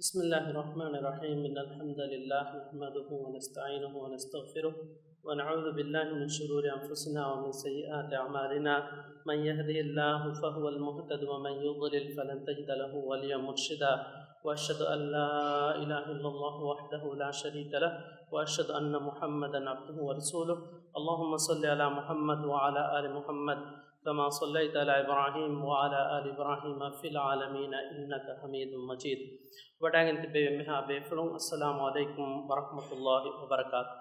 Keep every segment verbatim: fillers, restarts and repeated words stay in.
بسم الله الرحمن الرحيم. إن الحمد لله نحمده ونستعينه ونستغفره، ونعوذ بالله من شرور أنفسنا ومن سيئات أعمالنا. من يهده الله فهو المهتد، ومن يضلل فلن تجد له وليا مرشدا. وأشهد أن لا إله إلا الله وحده لا شريك له، وأشهد أن محمدا عبده ورسوله. اللهم صل على محمد وعلى آل محمد كما صليت على إبراهيم وعلى آل إبراهيم في العالمين إنك حميد مجيد. ވަޑައިގެން ތިއްބެވި އެންމެހާ ބޭފުޅުން، އައްސަލާމު ޢަލައިކުމް ވަރަޙްމަތުﷲި ވަބަރަކާތު.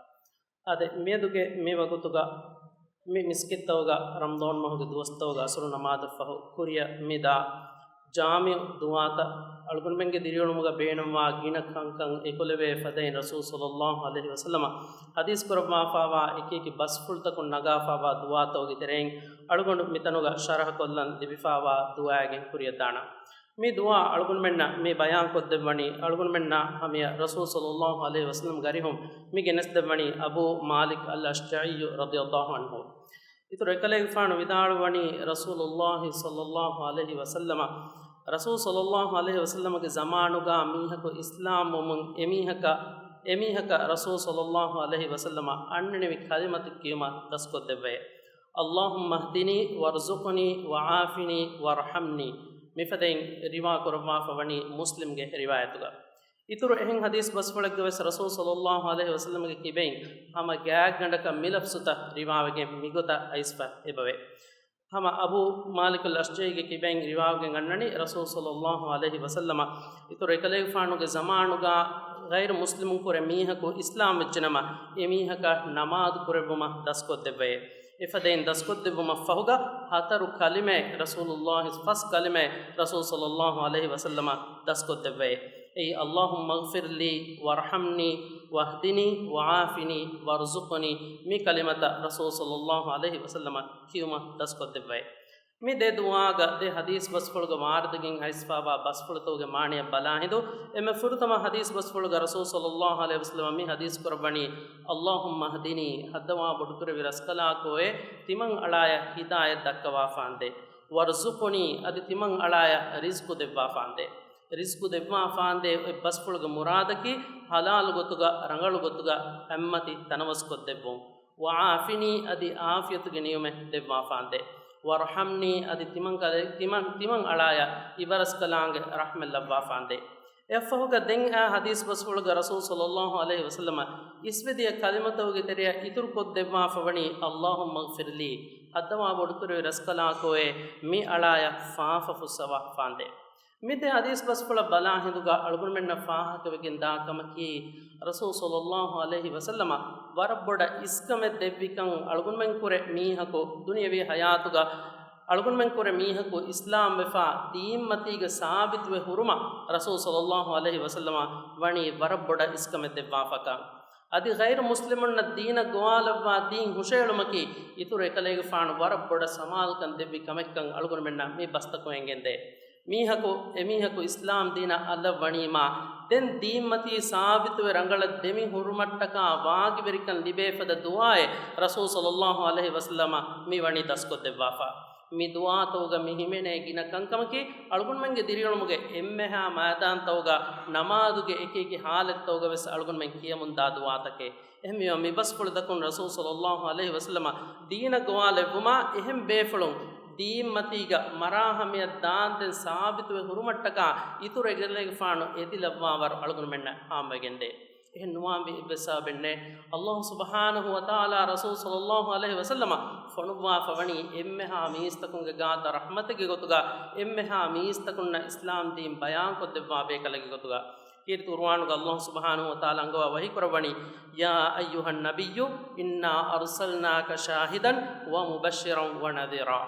އާދެ، މިއަދުގެ މި ވަގުތުގަ މި މިސްކިތްތައުގަ ރަމަޟާން މަހުގެ ދުވަސްތައުގަ އަސުރު ނަމާދަށްފަހު ކުރިއަށް މިދާ ޖާމިޢު ދުޢާތައް، އަޅުގަނޑުމެންގެ ދިރިއުޅުމުގަ ބޭނުންވާ ގިނަ ކަންކަން އެކުލެވޭ ފަދައިން ރަސޫލު ޞައްލައްލާހު ޢަލައިހި ވަސައްލަމަ ޙަދީޘް ކުރައްވާފާވާ އެކިއެކި ބަސްފުޅުތަކުން ނަގާފާވާ ދުޢާތަކުގެ ތެރެއިން އަޅުގަނޑު މިތަނުގަ ޝަރަޙަކޮށްލަން ލިބިފާވާ ދުޢާއެއް ގެން ކުރިއަށް ދާނަން. މި ދުޢާ އަޅުގަނޑުމެންނަށް މި ބަޔާންކޮށްދެއްވަނީ، އަޅުގަނޑުމެންނާ ހަމަޔަށް ރަސޫލު ޞައްލައްލާހު ޢަލައިހި ވަސައްލަމްގެ އަރިހުން މި ގެނެސްދެއްވަނީ އަބޫ މާލިކް އަލް އަޝްޖަޢީ ރަޟިޔައްލާހު ޢަންހު. އިތުރު އެކަލޭގެފާނު ވިދާޅުވަނީ، ރަސޫލުﷲި ޞައްލައްލާހު ޢަލައިހި ވަސައްލަމަ، ރަސޫލު ޞައްލައްލާހު ޢަލައިހި ވަސައްލަމަގެ ޒަމާނުގާ މީހަކު އިސްލާމްވުމުން އެމީހަކަށް، އެމީހަކަށް ރަސޫލު ޞައްލައްލާހު ޢަލައިހި ވަސައްލަމަ އަންނަނިވި ކަލިމަތައް ކިޔުމަށް ދަސްކޮށްދެއްވައޭ. اللهم اهدني وارزقني وعافني وارحمني. މިފަދައިން ރިވާ ކުރައްވާފަ ވަނީ މުސްލިމްގެ ރިވާޔަތުގަ. އިތުރު އެހެން ޙަދީޘް ބަސްފުޅެއްގަ ވެސް ރަސޫލު ޞައްލައްލާހު ޢަލައިހި ވަސައްލަމަގެ ކިބައިން ހަމަ ގާތްގަނޑަކަށް މި ލަފްޒުތައް ރިވާވެގެން މިގޮތަށް އައިސްފަ އެބަވޭ. ހަމަ އަބޫ މާލިކުލް އަޝްޖަޢީގެ ކިބައިން ރިވާވެގެން އަންނަނީ، ރަސޫލު ޞައްލައްލާހު ޢަލައިހި ވަސައްލަމަ އިތުރު އެކަލޭގެފާނުގެ ޒަމާނުގާ ޣައިރު މުސްލިމުން ކުރެ މީހަކު އިސްލާމް ވެއްޖެނަމަ، އެމީހަކަށް ނަމާދު ކުރެއްވުމަށް ދަސްކޮށްދެއްވައޭ. އެފަދައިން ދަސްކޮށްދެއްވުމަށްފަހުގަ ހަތަރު ކަލިމައެއް ރަސޫލުﷲ، ފަސް ކަލިމައެއް ރަސޫލު ޞައްލައްލާހު ޢަލައިހި ވަސައްލަމަ ދަސްކޮށްދެއްވައޭ. އެއީ، اللهم اغفر لي وارحمني واهدني وعافني وارزقني، މި ކަލިމަތައް ރަސޫލު ޞައްލައްލާހު ޢަލައިހި ވަސައްލަމަ ކިޔުމަށް ދަސްކޮށްދެއްވައޭ. މި ދެ ދުޢާގަ ދެ ޙަދީޘް ބަސްފުޅުގަ ވާރިދުވެގެން އައިސްފާވާ ބަސްފުޅުތަކުގެ މާނަޔަށް ބަލާ ހިނދު، އެންމެ ފުރަތަމަ ޙަދީޘް ބަސްފުޅުގަ ރަސޫލު ޞައްލައްލާހު ޢަލައިހި ވަސައްލަމަ މި ޙަދީޘް ކުރައްވަނީ، اللهم اهدني، ހައްދަވާ ބޮޑުކުރެއްވި ރަސްކަލާކޯއޭ، ތިމަން އަޅާޔަށް ހިދާޔަތް ދައްކަވާފާނދޭ. وارزقني، އަދި ތިމަން އަޅާޔަށް ރިޒްޤު ދެއްވާފާނދޭ. ރިޒްޤު ދެއްވާފާނދޭ އޮތް ބަސްފުޅުގެ މުރާދަކީ ޙަލާލު ގޮތުގަ، ރަނގަޅު ގޮތުގަ އަތްމަތި ތަނަވަސްކޮށްދެއްވުން. وعافني، އަދި ޢާފިޔަތުގެ ނިޢުމަތް ދެއްވާފާނދޭ. وارحمني، އަދި ތިމަން ކަލެ-، ތިމަން، ތިމަން އަޅާޔަށް އިބަރަސްކަލާނގެ ރަޙްމަތް ލައްވާފާނދޭ. އެއަށްފަހުގަ ދެން އާ ޙަދީޘް ބަސްފުޅުގަ ރަސޫލު ޞައްލައްލާހު ޢަލައިހި ވަސައްލަމަ އިސްވެދިޔަ ކަލިމަތަކުގެ ތެރެއަށް އިތުރުކޮށްދެއްވާފަ ވަނީ، اللهم اغفر لي، ހައްދަވާ ބޮޑުކުރެއްވި ރަސްކަލާކޯއޭ، މި އަޅާޔަށް ފާފަ ފުއްސަވާފާނދޭ. މި ދެ ޙަދީޘް ބަސްފުޅަށް ބަލާ ހިނދުގަ އަޅުގަނޑުމެންނަށް ފާހަގަވެގެން ދާ ކަމަކީ، ރަސޫލު ޞައްލައްލާހު ޢަލައިހި ވަސައްލަމަ ވަރަށް ބޮޑަށް އިސްކަމެއް ދެއްވިކަން، އަޅުގަނޑުމެން ކުރެ މީހަކު ދުނިޔަވީ ޙަޔާތުގަ އަޅުގަނޑުމެން ކުރެ މީހަކު އިސްލާމް ވެފާ ދީންމަތީގަ ސާބިތުވެ ހުރުމަށް ރަސޫލު ޞައްލައްލާހު ޢަލައިހި ވަސައްލަމަ ވަނީ ވަރަށް ބޮޑަށް އިސްކަމެއް ދެއްވާފަކަން. އަދި ޣައިރު މުސްލިމުންނަށް ދީނަށް ގޮވާލައްވާ ދީން ހުށައެޅުމަކީ އިތުރު އެކަލޭގެފާނު ވަރަށް ބޮޑަށް ސަމާލުކަން ދެއްވި ކަމެއްކަން އަޅުގަނޑުމެންނަށް މި ބަސްތަކުން އެނގެންދޭ. މީހަކު، އެމީހަކު އިސްލާމް ދީނަށް އަލަށްވަނީމާ، ދެން ދީންމަތީ ސާބިތުވެ ރަނގަޅަށް ދެމި ހުރުމަށްޓަކާ ވާގިވެރިކަން ލިބޭ ފަދަ ދުޢާއެއް ރަސޫލު ޞައްލައްލާހު ޢަލައިހި ވަސައްލަމަ މި ވަނީ ދަސްކޮށްދެއްވާފަ. މި ދުޢާތަކުގަ މި ހިމެނޭ ގިނަ ކަންކަމަކީ، އަޅުގަނޑުމެންގެ ދިރިއުޅުމުގެ އެންމެހާ މައިދާންތަކުގަ ނަމާދުގެ އެކި އެކި ޙާލަތްތަކުގަ ވެސް އަޅުގަނޑުމެން ކިޔަމުންދާ ދުޢާތަކެއް. އެހެންވީމަ، މި ބަސްފުޅުތަކުން ރަސޫލު ޞައްލައްލާހު ޢަލައިހި ވަސައްލަމަ ދީނަށް ގޮވާލެއްވުމާ، އެހެން ބޭފުޅުން ދީންމަތީގަ މަރާ ހަމަޔަށް ދާންދެން ސާބިތުވެ ހުރުމަށްޓަކާ އިތުރު އެކަލޭގެފާނު އެދިލައްވާވަރު އަޅުގަނޑުމެންނަށް ހާމަވެގެންދޭ. އެހެން ނުވާންވީ އެއްވެސް ސަބަބެއް ނެތް. އައްލާހު ސުބްޙާނަހު ވަތަޢާލާ ރަސޫލު ޞައްލައްލާހު ޢަލައިހި ވަސައްލަމަ ފޮނުއްވާފަ ވަނީ އެންމެހާ މީސްތަކުންގެ ގާތަށް ރަޙްމަތެއްގެ ގޮތުގަ، އެންމެހާ މީސްތަކުންނަށް އިސްލާމް ދީން ބަޔާންކޮށްދެއްވާ ބޭކަލެއްގެ ގޮތުގަ. ކީރިތި ޤުރުއާނުގަ އައްލާހު ސުބްޙާނަހު ވަތަޢާލާ އަންގަވާ ވަޙީކުރައްވަނީ، يا أيها النبي إنا أرسلناك شاهدا ومبشرا ونذيرا.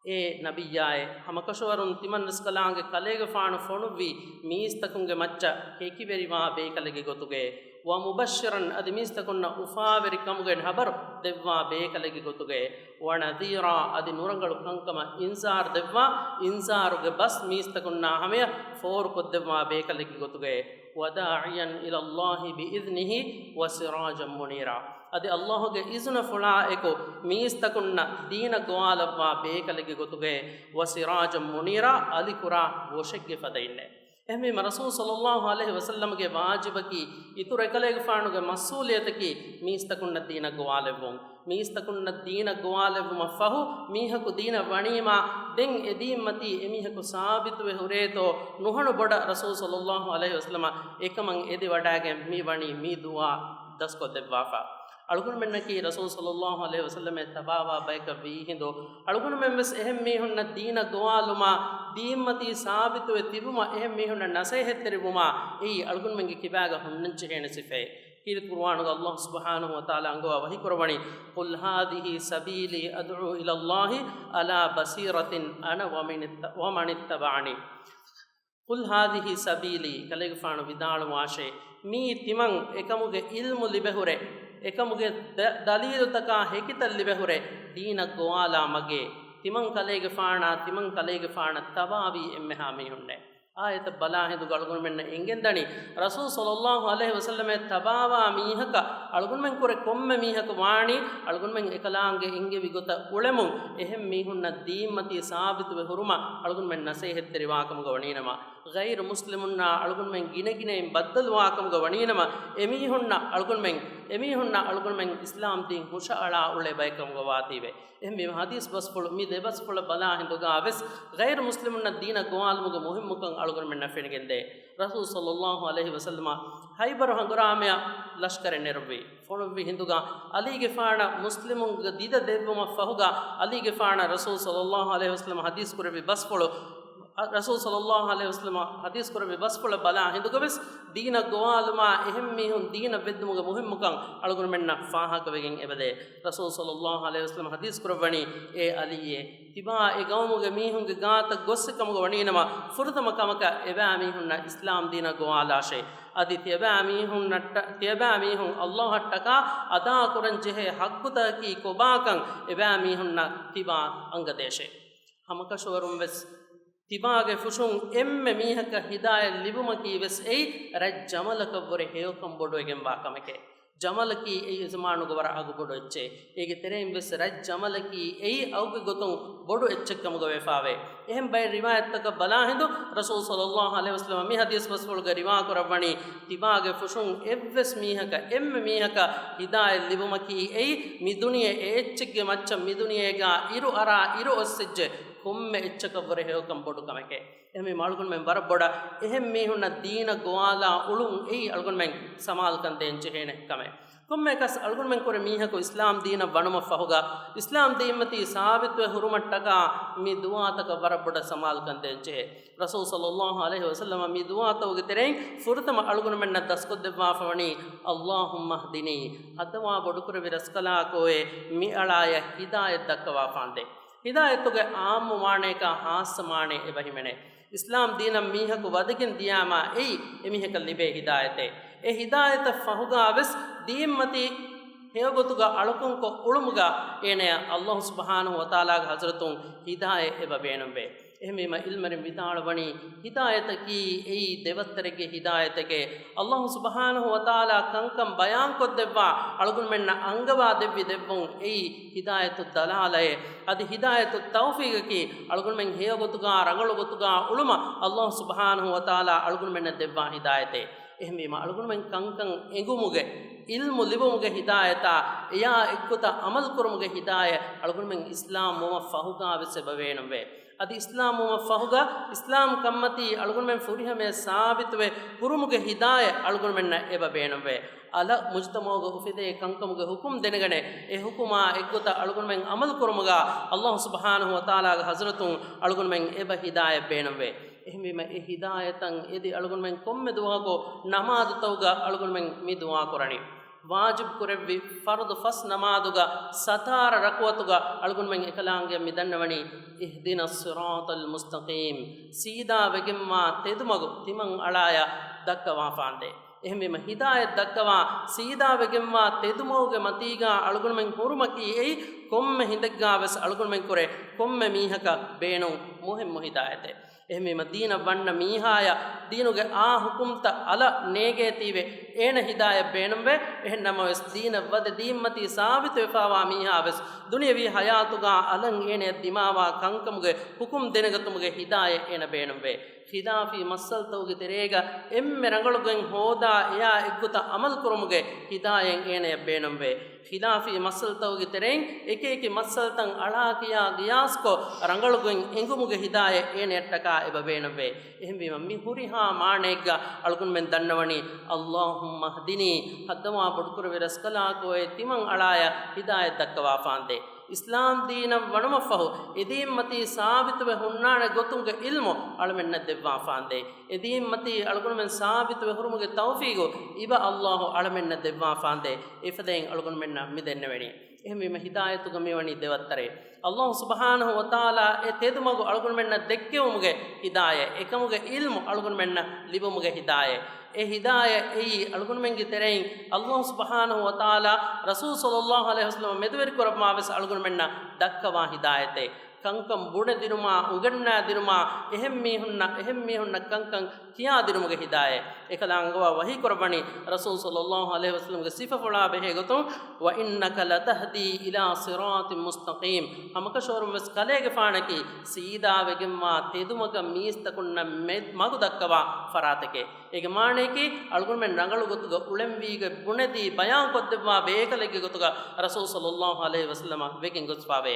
އޭ ނަބިއްޔާއޭ، ހަމަކަށަވަރުން ތިމަން ރަސްކަލާނގެ ކަލޭގެފާނު ފޮނުއްވީ މީސްތަކުންގެ މައްޗަށް ހެކިވެރިވާ ބޭކަލެއްގެ ގޮތުގައޭ، ومبشرا، އަދި މީސްތަކުންނަށް އުފާވެރި ކަމުގެ ހަބަރު ދެއްވާ ބޭކަލެއްގެ ގޮތުގައޭ، ونذيرا، އަދި ނުރަނގަޅު ކަންކަމަށް އިންޒާރު ދެއްވާ، އިންޒާރުގެ ބަސް މީސްތަކުންނާ ހަމަޔަށް ފޯރުކޮށްދެއްވާ ބޭކަލެއްގެ ގޮތުގައޭ، وداعيا إلى الله بإذنه وسراجا منيرا. އަދި އައްލާހުގެ އިޒުނަފުޅާ އެކު މީސްތަކުންނަށް ދީނަށް ގޮވާލައްވާ ބޭކަލެއްގެ ގޮތުގައޭ، وسراجا منيرا، އަލިކުރާ ގޮށެއްގެ ފަދައިންނޭ. އެހެންވީމަ، ރަސޫލު ޞައްލައްލާހު ޢަލައިހި ވަސައްލަމްގެ ވާޖިބަކީ، އިތުރު އެކަލޭގެފާނުގެ މަސްއޫލިއްޔަތަކީ، މީސްތަކުންނަށް ދީނަށް ގޮވާލެއްވުން. މީސްތަކުންނަށް ދީނަށް ގޮވާލެއްވުމަށް ފަހު، މީހަކު ދީނަށް ވަނީމާ، ދެން އެ ދީންމަތީ އެމީހަކު ސާބިތުވެ ހުރޭތޯ ނުހަނު ބޮޑަށް ރަސޫލު ޞައްލައްލާހު ޢަލައިހި ވަސައްލަމަ އެކަމަށް އެދިވަޑައިގެން މި ވަނީ މި ދުޢާ ދަސްކޮށްދެއްވާފަ. އަޅުގަނޑުމެންނަކީ ރަސޫލު ޞައްލައްލާހު ޢަލައިހި ވަސައްލަމަށް ތަބާވާ ބަޔަކަށް ވީ ހިނދު، އަޅުގަނޑުމެން ވެސް އެހެން މީހުންނަށް ދީނަށް ގޮވާލުމާ، ދީންމަތީ ސާބިތުވެ ތިބުމަށް އެހެން މީހުންނަށް ނަސޭހަތްތެރިވުމާ، އެއީ އަޅުގަނޑުމެންގެ ކިބާގަ ހުންނަންޖެހޭނެ ސިފައެއް. ކީރިތި ޤުރުއާނުގަ އައްލާހު ސުބްޙާނަހު ވަތަޢާލާ އަންގަވާ ވަޙީކުރައްވަނީ، "قل هذه سبيلي أدعو إلى الله على بصيرة أنا ومن ات-، ومن اتبعني." "قل هذه سبيلي"، ކަލޭގެފާނު ވިދާޅުވާށޭ، މީ ތިމަން އެކަމުގެ ޢިލްމު ލިބެހުރެ، އެކަމުގެ ދަ-، ދަލީލުތަކާ ހެކިތައް ލިބެހުރެ، ދީނަށް ގޮވާލާ މަގޭ، ތިމަން ކަލޭގެފާނާ، ތިމަން ކަލޭގެފާނަށް ތަބާވީ އެންމެހާ މީހުންނޭ. އާޔަތަށް ބަލާ ހިނދުގަ އަޅުގަނޑުމެންނަށް އެނގެންދަނީ، ރަސޫލު ޞައްލައްލާހު ޢަލައިހި ވަސައްލަމަށް ތަބާވާ މީހަކަށް އަޅުގަނޑުމެން ކުރެ ކޮންމެ މީހަކު ވާނީ، އަޅުގަނޑުމެން އެކަލާނގެ އެންގެވި ގޮތަށް އުޅެމުން، އެހެން މީހުންނަށް ދީންމަތީ ސާބިތުވެ ހުރުމަށް އަޅުގަނޑުމެން ނަސޭހަތްތެރިވާކަމުގަ ވަނީނަމަ، ޣައިރު މުސްލިމުންނާ އަޅުގަނޑުމެން ގިނަގިނައިން ބައްދަލުވާކަމުގަ ވަނީނަމަ، އެމީހުންނަށް އަޅުގަނޑުމެން، އެމީހުންނަށް އަޅުގަނޑުމެން އިސްލާމް ދީން ހުށައަޅާ އުޅޭ ބައެއް ކަމުގަ ވާތީވެ. އެހެންވީމަ، ހަދީސް ބަސްފުޅު، މި ދެ ބަސްފުޅަށް ބަލާ ހިނދުގަ ވެސް ޣައިރު މުސްލިމުންނަށް ދީނަށް ގޮވާލުމުގެ މުހިއްމުކަން އަޅުގަނޑުމެންނަށް ފެނިގެންދޭ. ރަސޫލު ޞައްލައްލާހު ޢަލައިހި ވަސައްލަމަ ހައިބަރު ހަނގުރާމަޔަށް ލަޝްކަރެއް ނެރުއްވި. ފޮނުއްވި ހިނދުގަ އަލީގެފާނަށް މުސްލިމުންގެ ދިދަ ދެއްވުމަށް ފަހުގަ، އަލީގެފާނަށް ރަސޫލު ޞައްލައްލާހު ޢަލައިހި ވަސައްލަމަ ހަދީސް ކުރެއްވި ބަސްފުޅު، ރަސޫލު ޞައްލައްލާހު ޢަލައިހި ވަސައްލަމަ ހަދީސް ކުރެއްވި ބަސްފުޅަށް ބަލާ ހިނދުގަ ވެސް، ދީނަށް ގޮވާލުމާ އެހެން މީހުން ދީނަށް ވެއްދުމުގެ މުހިއްމުކަން އަޅުގަނޑުމެންނަށް ފާހަގަވެގެން އެބަދޭ. ރަސޫލު ޞައްލައްލާހު ޢަލައިހި ވަސައްލަމަ ހަދީސް ކުރައްވަނީ، އޭ އަލީއޭ، ތިބާ އެ ގައުމުގެ މީހުންގެ ގާތަށް ގޮއްސި ކަމުގަ ވަނީނަމަ، ފުރަތަމަ ކަމަކަށް އެބައިމީހުންނަށް އިސްލާމް ދީނަށް ގޮވާލާށޭ. އަދި ތިޔަބައިމީހުންނަށްޓަ-، ތިޔަބައިމީހުން އައްލާހަށްޓަކާ އަދާކުރަން ޖެހޭ ޙައްޤުތަކަކީ ކޮބާކަން އެބައިމީހުންނަށް ތިބާ އަންގަދޭށޭ. ހަމަކަށަވަރުން ވެސް ތިބާގެ ފުށުން އެންމެ މީހަކަށް ހިދާޔަތް ލިބުމަކީ ވެސް އެއީ ރަތް ޖަމަލަކަށްވުރެ ހެޔޮކަން ބޮޑުވެގެންވާ ކަމެކޭ. ޖަމަލަކީ އެއީ އެ ޒަމާނުގެ ވަރަށް އަގުބޮޑު އެއްޗެއް. އޭގެ ތެރެއިން ވެސް ރަތް ޖަމަލަކީ އެއީ އަގުގެ ގޮތުން ބޮޑު އެއްޗެއް ކަމުގަ ވެފާވޭ. އެހެން ބައެއް ރިވާޔަތްތަކަށް ބަލާ ހިނދު، ރަސޫލު ޞައްލައްލާހު ޢަލައިހި ވަސައްލަމަ މި ހަދީސް ބަސްފުޅުގަ ރިވާ ކުރައްވަނީ، ތިބާގެ ފުށުން އެއްވެސް މީހަކަށް، އެންމެ މީހަކަށް ހިދާޔަތް ލިބުމަކީ އެއީ، މި ދުނިޔެ އެ އެއްޗެއްގެ މައްޗަށް މި ދުނިޔޭގާ އިރު އަރާ އިރު އޮއްސިއްޖެ ކޮންމެ އެއްޗަކަށްވުރެ ހެޔޮކަން ބޮޑު ކަމެކޭ. އެހެންވީމަ އަޅުގަނޑުމެން ވަރަށް ބޮޑަށް އެހެން މީހުންނަށް ދީނަށް ގޮވާލާ އުޅުން އެއީ އަޅުގަނޑުމެން ސަމާލުކަން ދޭން ޖެހޭނެ ކަމެއް. ކޮންމެއަކަސް އަޅުގަނޑުމެން ކުރެ މީހަކު އިސްލާމް ދީނަށް ވަނުމަށް ފަހުގަ، އިސްލާމް ދީންމަތީ ސާބިތުވެ ހުރުމަށްޓަކާ މި ދުޢާތަކަށް ވަރަށް ބޮޑަށް ސަމާލުކަން ދޭން ޖެހޭ. ރަސޫލު ޞައްލައްލާހު ޢަލައިހި ވަސައްލަމަ މި ދުޢާތަކުގެ ތެރެއިން ފުރަތަމަ އަޅުގަނޑުމެންނަށް ދަސްކޮށްދެއްވާފަ ވަނީ، "اللهم اهدني"، ހައްދަވާ ބޮޑުކުރެއްވި ރަސްކަލާކޯއޭ، މި އަޅާޔަށް ހިދާޔަތް ދައްކަވާފާނދޭ. ހިދާޔަތުގެ ޢާއްމު މާނަޔަކާ ޚާއްޞަ މާނައެއް އެބަ ހިމެނޭ. އިސްލާމް ދީނަށް މީހަކު ވަދެގެން ދިޔާމާ އެއީ އެމީހަކަށް ލިބޭ ހިދާޔަތެއް. އެ ހިދާޔަތަށް ފަހުގާ ވެސް ދީންމަތީ ހެޔޮގޮތުގަ އަޅުކަންކޮށް އުޅުމުގަ އޭނަޔަށް އައްލާހު ސުބްޙާނަހު ވަތަޢާލާގެ ޙަޟްރަތުން ހިދާޔަތް އެބަ ބޭނުންވޭ. އެހެންވީމަ ޢިލްމުވެރިން ވިދާޅުވަނީ، ހިދާޔަތަކީ އެއީ ދެވައްތަރެއްގެ ހިދާޔަތެކޭ. އައްލާހު ސުބްޙާނަހު ވަތަޢާލާ ކަންކަން ބަޔާންކޮށްދެއްވާ، އަޅުގަނޑުމެންނަށް އަންގަވާ ދެއްވި ދެއްވުން އެއީ ހިދާޔަތު ދަލާލައޭ. އަދި ހިދާޔަތު ތައުފީގަކީ އަޅުގަނޑުމެން ހެޔޮގޮތުގާ ރަނގަޅު ގޮތުގާ އުޅުމަށް އައްލާހު ސުބްޙާނަހު ވަތަޢާލާ އަޅުގަނޑުމެންނަށް ދެއްވާ ހިދާޔަތެއް. އެހެންވީމަ އަޅުގަނޑުމެން ކަންކަން އެނގުމުގެ، ޢިލްމު ލިބުމުގެ ހިދާޔަތާ، އެޔާ އެއްގޮތަށް ޢަމަލުކުރުމުގެ ހިދާޔަތް އަޅުގަނޑުމެން އިސްލާމް ވުމަށް ފަހުގާ ވެސް އެބަ ބޭނުންވޭ. އަދި އިސްލާމް ވުމަށް ފަހުގަ، އިސްލާމް ކަންމަތީ އަޅުގަނޑުމެން ފުރިހަމަޔަށް ސާބިތުވެ ހުރުމުގެ ހިދާޔަތް އަޅުގަނޑުމެންނަށް އެބަ ބޭނުންވޭ. އަލަށް މުޖުތަމަޢުގަ އުފެދޭ ކަންކަމުގެ ޙުކުމް ދެނެގަނެ، އެ ޙުކުމާ އެއްގޮތަށް އަޅުގަނޑުމެން ޢަމަލުކުރުމުގަ އައްލާހު ސުބްޙާނަހު ވަތަޢާލާގެ ޙަޟްރަތުން އަޅުގަނޑުމެން އެބަ ހިދާޔަތް ބޭނުންވޭ. އެހެންވީމަ އެ ހިދާޔަތަށް އެދި އަޅުގަނޑުމެން ކޮންމެ ދުވަހަކު ނަމާދުތަކުގަ އަޅުގަނޑުމެން މި ދުޢާ ކުރަނީ. ވާޖިބު ކުރެއްވި ފަރުޟު ފަސް ނަމާދުގަ ސަތާރަ ރަކުޢަތުގަ އަޅުގަނޑުމެން އެކަލާނގެ މި ދަންނަވަނީ، اهدنا الصراط المستقيم، ސީދާ ވެގެންވާ ތެދުމަގު ތިމަން އަޅާޔަށް ދައްކަވާފާނދޭ. އެހެންވީމަ ހިދާޔަތް ދައްކަވާ ސީދާ ވެގެންވާ ތެދުމަގުގެ މަތީގާ އަޅުގަނޑުމެން ހުރުމަކީ އެއީ ކޮންމެ ހިނދެއްގާ ވެސް އަޅުގަނޑުމެން ކުރެ ކޮންމެ މީހަކަށް ބޭނުން މުހިއްމު ހިދާޔަތެއް. އެހެންވީމަ، ދީނަށް ވަންނަ މީހާޔަށް ދީނުގެ އާ ޙުކުމްތައް އަލަށް ނޭގޭތީވެ، އޭނަ ހިދާޔަތް ބޭނުންވޭ. އެހެން ނަމަވެސް، ދީނަށް ވަދެ ދީންމަތީ ސާބިތުވެފާވާ މީހާވެސް، ދުނިޔަވީ ޙަޔާތުގާ އަލަށް އޭނަޔަށް ދިމާވާ ކަންކަމުގެ ޙުކުމް ދެނެގަތުމުގެ ހިދާޔަތް އޭނަ ބޭނުންވޭ. ޚިލާފީ މައްސަލަތަކުގެ ތެރޭގަ އެންމެ ރަނގަޅުގޮތް ހޯދާ އެޔާ އެއްގޮތަށް ޢަމަލުކުރުމުގެ ހިދާޔަތް އޭނަޔަށް ބޭނުންވޭ. ޚިލާފީ މައްސަލަތަކުގެ ތެރެއިން އެކިއެކި މައްސަލަތައް އަޅާކިޔާ ގިޔާސްކޮށް، ރަނގަޅުގޮތް އެނގުމުގެ ހިދާޔަތް އޭނަޔަށްޓަކާ އެބަ ބޭނުންވޭ. އެހެންވީމަ، މި ހުރިހާ މާނައެއްގަ އަޅުގަނޑުމެން ދަންނަވަނީ، اللهم اهدني، ހައްދަވާ ބޮޑުކުރެއްވި ރަސްކަލާކޯއެ ތިމަން އަޅާޔަށް ހިދާޔަތް ދައްކަވާފާނދޭ. އިސްލާމް ދީނަށް ވަނުމަށްފަހު، އެދީންމަތީ ސާބިތުވެ ހުންނާނެ ގޮތުގެ ޢިލްމު އަޅަމެންނަށް ދެއްވާފާނދޭ. އެދީންމަތީ އަޅުގަނޑުމެން ސާބިތުވެ ހުރުމުގެ ތައުފީގު އިބަ އައްލާހު އަޅަމެންނަށް ދެއްވާފާނދޭ. އެފަދައިން އަޅުގަނޑުމެންނަށް މި ދެންނެވެނީ. އެހެންވީމަ، ހިދާޔަތުގަ މިވަނީ ދެވައްތަރޭ. އައްލާހު ސުބްޙާނަހު ވަތަޢާލާ އެ ތެދުމަގު އަޅުގަނޑުމެންނަށް ދެއްކެވުމުގެ ހިދާޔަތް، އެކަމުގެ ޢިލްމު އަޅުގަނޑުމެންނަށް ލިބުމުގެ ހިދާޔަތް. އެ ހިދާޔަތް އެއީ އަޅުގަނޑުމެންގެ ތެރެއިން އައްލާހު ސުބްޙާނަހު ވަތަޢާލާ ރަސޫލު ޞައްލައްލާހު ޢަލައިހި ވަސައްލަމަ މެދުވެރިކުރައްވާވެސް އަޅުގަނޑުމެންނަށް ދައްކަވާ ހިދާޔަތެއް. ކަންކަން ބުނެދިނުމާ، އުނގަންނާދިނުމާ، އެހެން މީހުންނަށް، އެހެން މީހުންނަށް ކަންކަން ކިޔާދިނުމުގެ ހިދާޔަތް. އެކަލާނގަވާ ވަޙީ ކުރައްވަނީ ރަސޫލު ޞައްލައްލާހު ޢަލައިހި ވަސައްލަމަގެ ސިފަފުޅާ ބެހޭ ގޮތުން، وإنك لتهدي إلى صراط مستقيم. ހަމަކަށަވަރުން ވެސް ކަލޭގެފާނަކީ ސީދާވެގެންވާ ތެދުމަގަށް މީސްތަކުންނަށް މެ-، މަގު ދައްކަވާ ފަރާތެކޭ. އޭގެ މާނަޔަކީ، އަޅުގަނޑުމެން ރަނގަޅު ގޮތުގަ އުޅެންވީގެ ބުނެދީ ބަޔާންކޮށްދެއްވާ ބޭކަލެއްގެ ގޮތުގަ ރަސޫލު ޞައްލައްލާހު ޢަލައިހި ވަސައްލަމަ ވެގެން ގޮސްފާވޭ.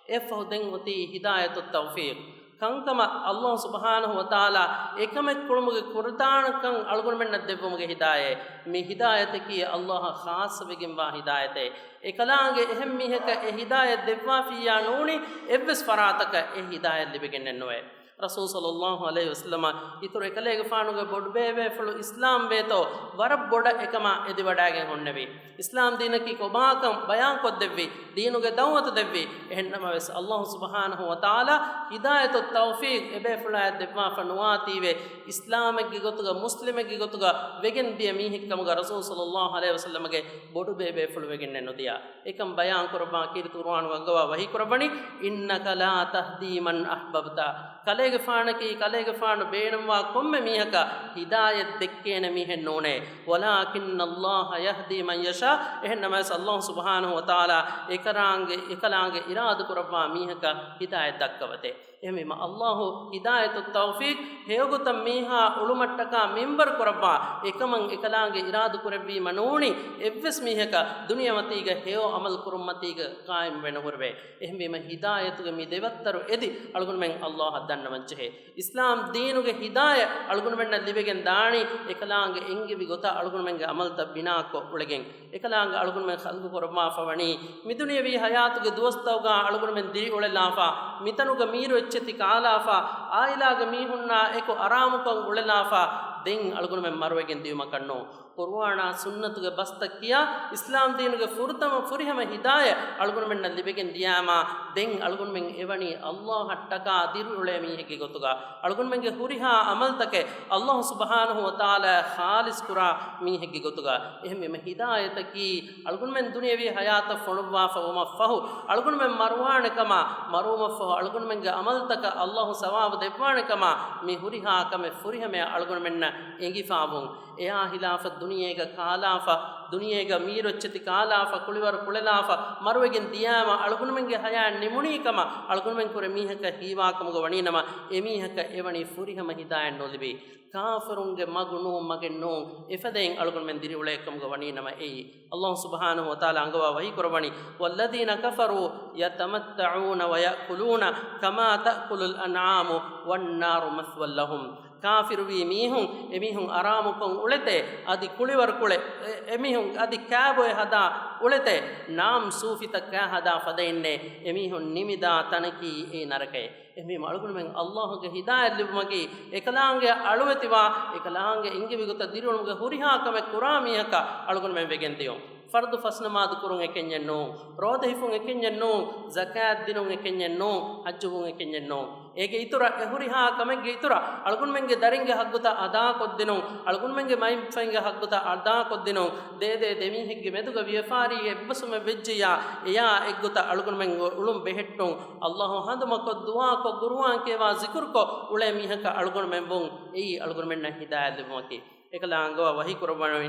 އެއަށްފަހު ދެން އޮތީ ހިދާޔަތު ތައުފީޤް. ކަންކަމަށް އައްލާހު ސުބްޙާނަހު ވަތަޢާލާ އެކަމެއް ކުޅުމުގެ ކުރިދާނަކަން އަޅުގަނޑުމެންނަށް ދެއްވުމުގެ ހިދާޔަތް. މި ހިދާޔަތަކީ އައްލާހަށް ޚާއްޞަވެގެންވާ ހިދާޔަތެއް. އެކަލާނގެ އެހެން މީހަކަށް އެ ހިދާޔަތް ދެއްވާފިއްޔާ ނޫނީ، އެއްވެސް ފަރާތަކަށް އެ ހިދާޔަތް ލިބިގެންނެއްނުވޭ. ރަސޫލު ޞައްލައްލާހު ޢަލައިހި ވަސައްލަމަ އިތުރު އެކަލޭގެފާނުގެ ބޮޑުބޭބޭފުޅު އިސްލާމް ވޭތޯ، ވަރަށް ބޮޑަށް އެކަމާ އެދިވަޑައިގެން ހުންނެވި. އިސްލާމް ދީނަކީ ކޮބާކަން ބަޔާންކޮށްދެއްވި، ދީނުގެ ދަޢުވަތު ދެއްވި. އެހެންނަމަވެސް، އައްލާހު ސުބްޙާނަހު ވަތަޢާލާ ހިދާޔަތު ތައުފީޤް އެބޭފުޅާޔަށް ދެއްވާފަ ނުވާތީވެ، އިސްލާމެއްގެ ގޮތުގަ، މުސްލިމެއްގެ ގޮތުގަ ވެގެން ދިޔަ މީހެއްކަމުގަ ރަސޫލު ޞައްލައްލާހު ޢަލައިހި ވަސައްލަމަގެ ބޮޑުބޭބޭފުޅު ވެގެންނެއް ނުދިޔަ. އެކަން ބަޔާން ކުރައްވާ ކީރިތި ޤުރުއާނުގަ އަންގަވާ ވަޙީ ކުރައްވަނީ، إنك لا تهدي من أحببت. ކަލޭގެފާނަކީ، ކަލޭގެފާނު ބޭނުންވާ ކޮންމެ މީހަކަށް ހިދާޔަތް ދެއްކޭނެ މީހެއް ނޫނޭ. وَلَٰكِنَّ اللَّهَ يَهْدِي مَن يَشَاءُ. އެހެންނަމަވެސް، އައްލާހު ސުބްޙާނަހު ވަތަޢާލާ އެކަލާނގެ، އެކަލާނގެ އިރާދަ ކުރައްވާ މީހަކަށް ހިދާޔަތް ދައްކަވަތޭ. އެހެންވީމަ، އައްލާހު ހިދާޔަތު ތައުފީޤް ހެޔޮގޮތަށް މީހާ އުޅުމަށްޓަކާ މިންވަރު ކުރައްވާ، އެކަމަށް އެކަލާނގެ އިރާދަ ކުރެއްވީމަ ނޫނީ، އެއްވެސް މީހަކަށް ދުނިޔެމަތީގަ ހެޔޮ ޢަމަލު ކުރުންމަތީގަ ޤާއިމްވެ ނުހުރެވޭ. އެހެންވީމަ، ހިދާޔަތުގެ މި ދެވައްތަރު އެދި އަޅުގަނޑުމެން އައްލާހަށް ދަންނަވަންޖެހޭ. އިސްލާމް ދީނުގެ ހިދާޔަތް އަޅުގަނޑުމެންނަށް ލިބިގެން ދާނީ، އެކަލާނގެ އެންގެވި ގޮތަށް އަޅުގަނޑުމެންގެ ޢަމަލުތައް ބިނާކޮށް އުޅެގެން. އެކަލާނގެ އަޅުގަނޑުމެން ޚަލްޤު ކުރައްވާފަވަނީ، މިދުނިޔަވީ ޙަޔާތުގެ ދުވަސްތަކުގަ އަޅުގަނޑުމެން ދިރިއުޅެލާފަ، މިތަނުގަ މީރު އެއްޗެތި ކާލާފަ، ޢާއިލާގެ މީހުންނާ އެކު އަރާމުކޮށް އުޅެލާފަ، ދެން އަޅުގަނޑުމެން މަރުވެގެން ދިޔުމަކަށްނޫން. ޤުރުއާނާ ސުންނަތުގެ ބަސްތައް ކިޔާ، އިސްލާމް ދީނުގެ ފުރަތަމަ ފުރިހަމަ ހިދާޔަތް އަޅުގަނޑުމެންނަށް ލިބިގެން ދިޔާމާ، ދެން އަޅުގަނޑުމެން އެވަނީ އައްލާހަށްޓަކާ ދިރިއުޅޭ މީހެއްގެ ގޮތުގަ. އަޅުގަނޑުމެންގެ ހުރިހާ ޢަމަލުތަކެއް އައްލާހު ސުބްޙާނަހު ވަތަޢާލާއަށް ޚާލިޞް ކުރާ މީހެއްގެ ގޮތުގަ. އެހެންވީމަ، ހިދާޔަތަކީ އަޅުގަނޑުމެން ދުނިޔަވީ ޙަޔާތަށް ފޮނުއްވާފަ ވުމަށްފަހު، އަޅުގަނޑުމެން މަރުވާނެ ކަމާ، މަރުވުމަށްފަހު އަޅުގަނޑުމެންގެ ޢަމަލުތަކަށް އައްލާހު ސަވާބު ދެއްވާނެ ކަމާ، މި ހުރިހާ ކަމެއް ފުރިހަމަޔަށް އަޅުގަނޑުމެންނަށް އެނގިފާވުން. އެއާ ހިލާފަށް ދުނިޔޭގަ ކާލާފަ، ދުނިޔޭގަ މީރުއެއްޗެތި ކާލާފަ، ކުޅިވަރު ކުޅެލާފަ، މަރުވެގެން ދިޔާމަ އަޅުގަނޑުމެންގެ ޙަޔާތް ނިމުނީ ކަމަށް އަޅުގަނޑުމެން ކުރެ މީހަކަށް ހީވާކަމުގަ ވަނީނަމަ، އެމީހަކަށް އެވަނީ ފުރިހަމަ ހިދާޔަތް ނުލިބި. ކާފަރުންގެ މަގު ނޫން، މަގެއް ނޫން، އެފަދައިން އަޅުގަނޑުމެން ދިރިއުޅޭ ކަމުގަ ވަނީނަމަ އެއީ. އައްލާހު ސުބްޙާނަހު ވަތަޢާލާ އަންގަވާ ވަޙީ ކުރައްވަނީ، وَالَّذِينَ كَفَرُوا يَتَمَتَّعُونَ وَيَأْكُلُونَ كَمَا تَأْكُلُ الْأَنْعَامُ وَالنَّارُ مَثْوًى لَهُمْ. ކާފިރުވީ މީހުން، އެމީހުން އަރާމުކޮށް އުޅެތޭ، އަދި ކުޅިވަރު ކުޅެ، އެ، އެމީހުން އަދި ކާބޮއެ ހަދާ އުޅެތޭ، ނާމް ސޫފިތައް ކާ ހަދާ ފަދައިންނޭ، އެމީހުން ނިމިދާ ތަނަކީ އެ ނަރަކައެއް. އެހެންވީމަ އަޅުގަނޑުމެން އައްލާހުގެ ހިދާޔަތް ލިބުމަކީ، އެކަލާނގެ އަޅުވެތިވާ، އެކަލާނގެ އެންގެވި ގޮތަށް ދިރިއުޅުމުގެ ހުރިހާ ކަމެއް ކުރާ މީހަކަށް އަޅުގަނޑުމެން ވެގެން ދިޔުން. ފަރުޟު ފަސްނަމާދު ކުރުން އެކެންޏެއް ނޫން، ރޯދަ ހިފުން އެކެންޏެއް ނޫން، ޒަކާތް ދިނުން އެކެންޏެއް ނޫން، ޙައްޖުވުން އެކެންޏެއް ނޫން. އޭގެ އިތުރަށް، އެ ހުރިހާ ކަމެއްގެ އިތުރަށް، އަޅުގަނޑުމެންގެ ދަރިންގެ ޙައްޤުތައް އަދާކޮށްދިނުން، އަޅުގަނޑުމެންގެ މައިންބަފައިންގެ ޙައްޤުތައް އަދާކޮށްދިނުން، ދޭދޭ ދެމީހެއްގެ މެދުގަ ވިޔަފާރި އެއްބަސްވުމެއް ވެއްޖިއްޔާ، އެޔާ އެއްގޮތަށް އަޅުގަނޑުމެން އުޅުން ބެހެއްޓުން، ﷲ ހަނދުމަކޮށް، ދުޢާކޮށް، ޤުރުއާން ކިޔަވާ، ޒިކުރުކޮށް އުޅޭ މީހަކަށް އަޅުގަނޑުމެން ވުން، އެއީ އަޅުގަނޑުމެންނަށް ހިދާޔަތް ލިބުމަކީ. އެކަލާނގެ ވަޙީ ކުރައްވަނީ،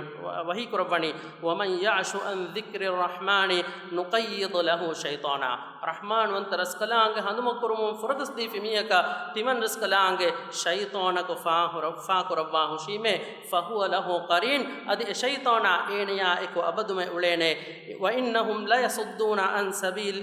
ވަޙީ ކުރައްވަނީ، وَمَنْ يَعْشُ عَنْ ذِكْرِ الرَّحْمَنِ نُقَيِّضْ لَهُ شَيْطَانًا. ރަޙްމާންވަންތަ ރަސްކަލާނގެ ހަނދުމަކުރުމުން ފުރަގަސްދީފި މީހަކަށް ތިމަން ރަސްކަލާނގެ ޝައިޠާނަކު ފާހުރަ-، ފާކުރައްވާ ހުށީމޭ، فَهُوَ لَهُ قَرِينٌ، އަދި އެ ޝައިޠާނާ އޭނަޔާ އެކު އަބަދުމެ އުޅޭނެ. وَإِنَّهُمْ لَيَصُدُّونَ عَنِ السَّبِيلِ،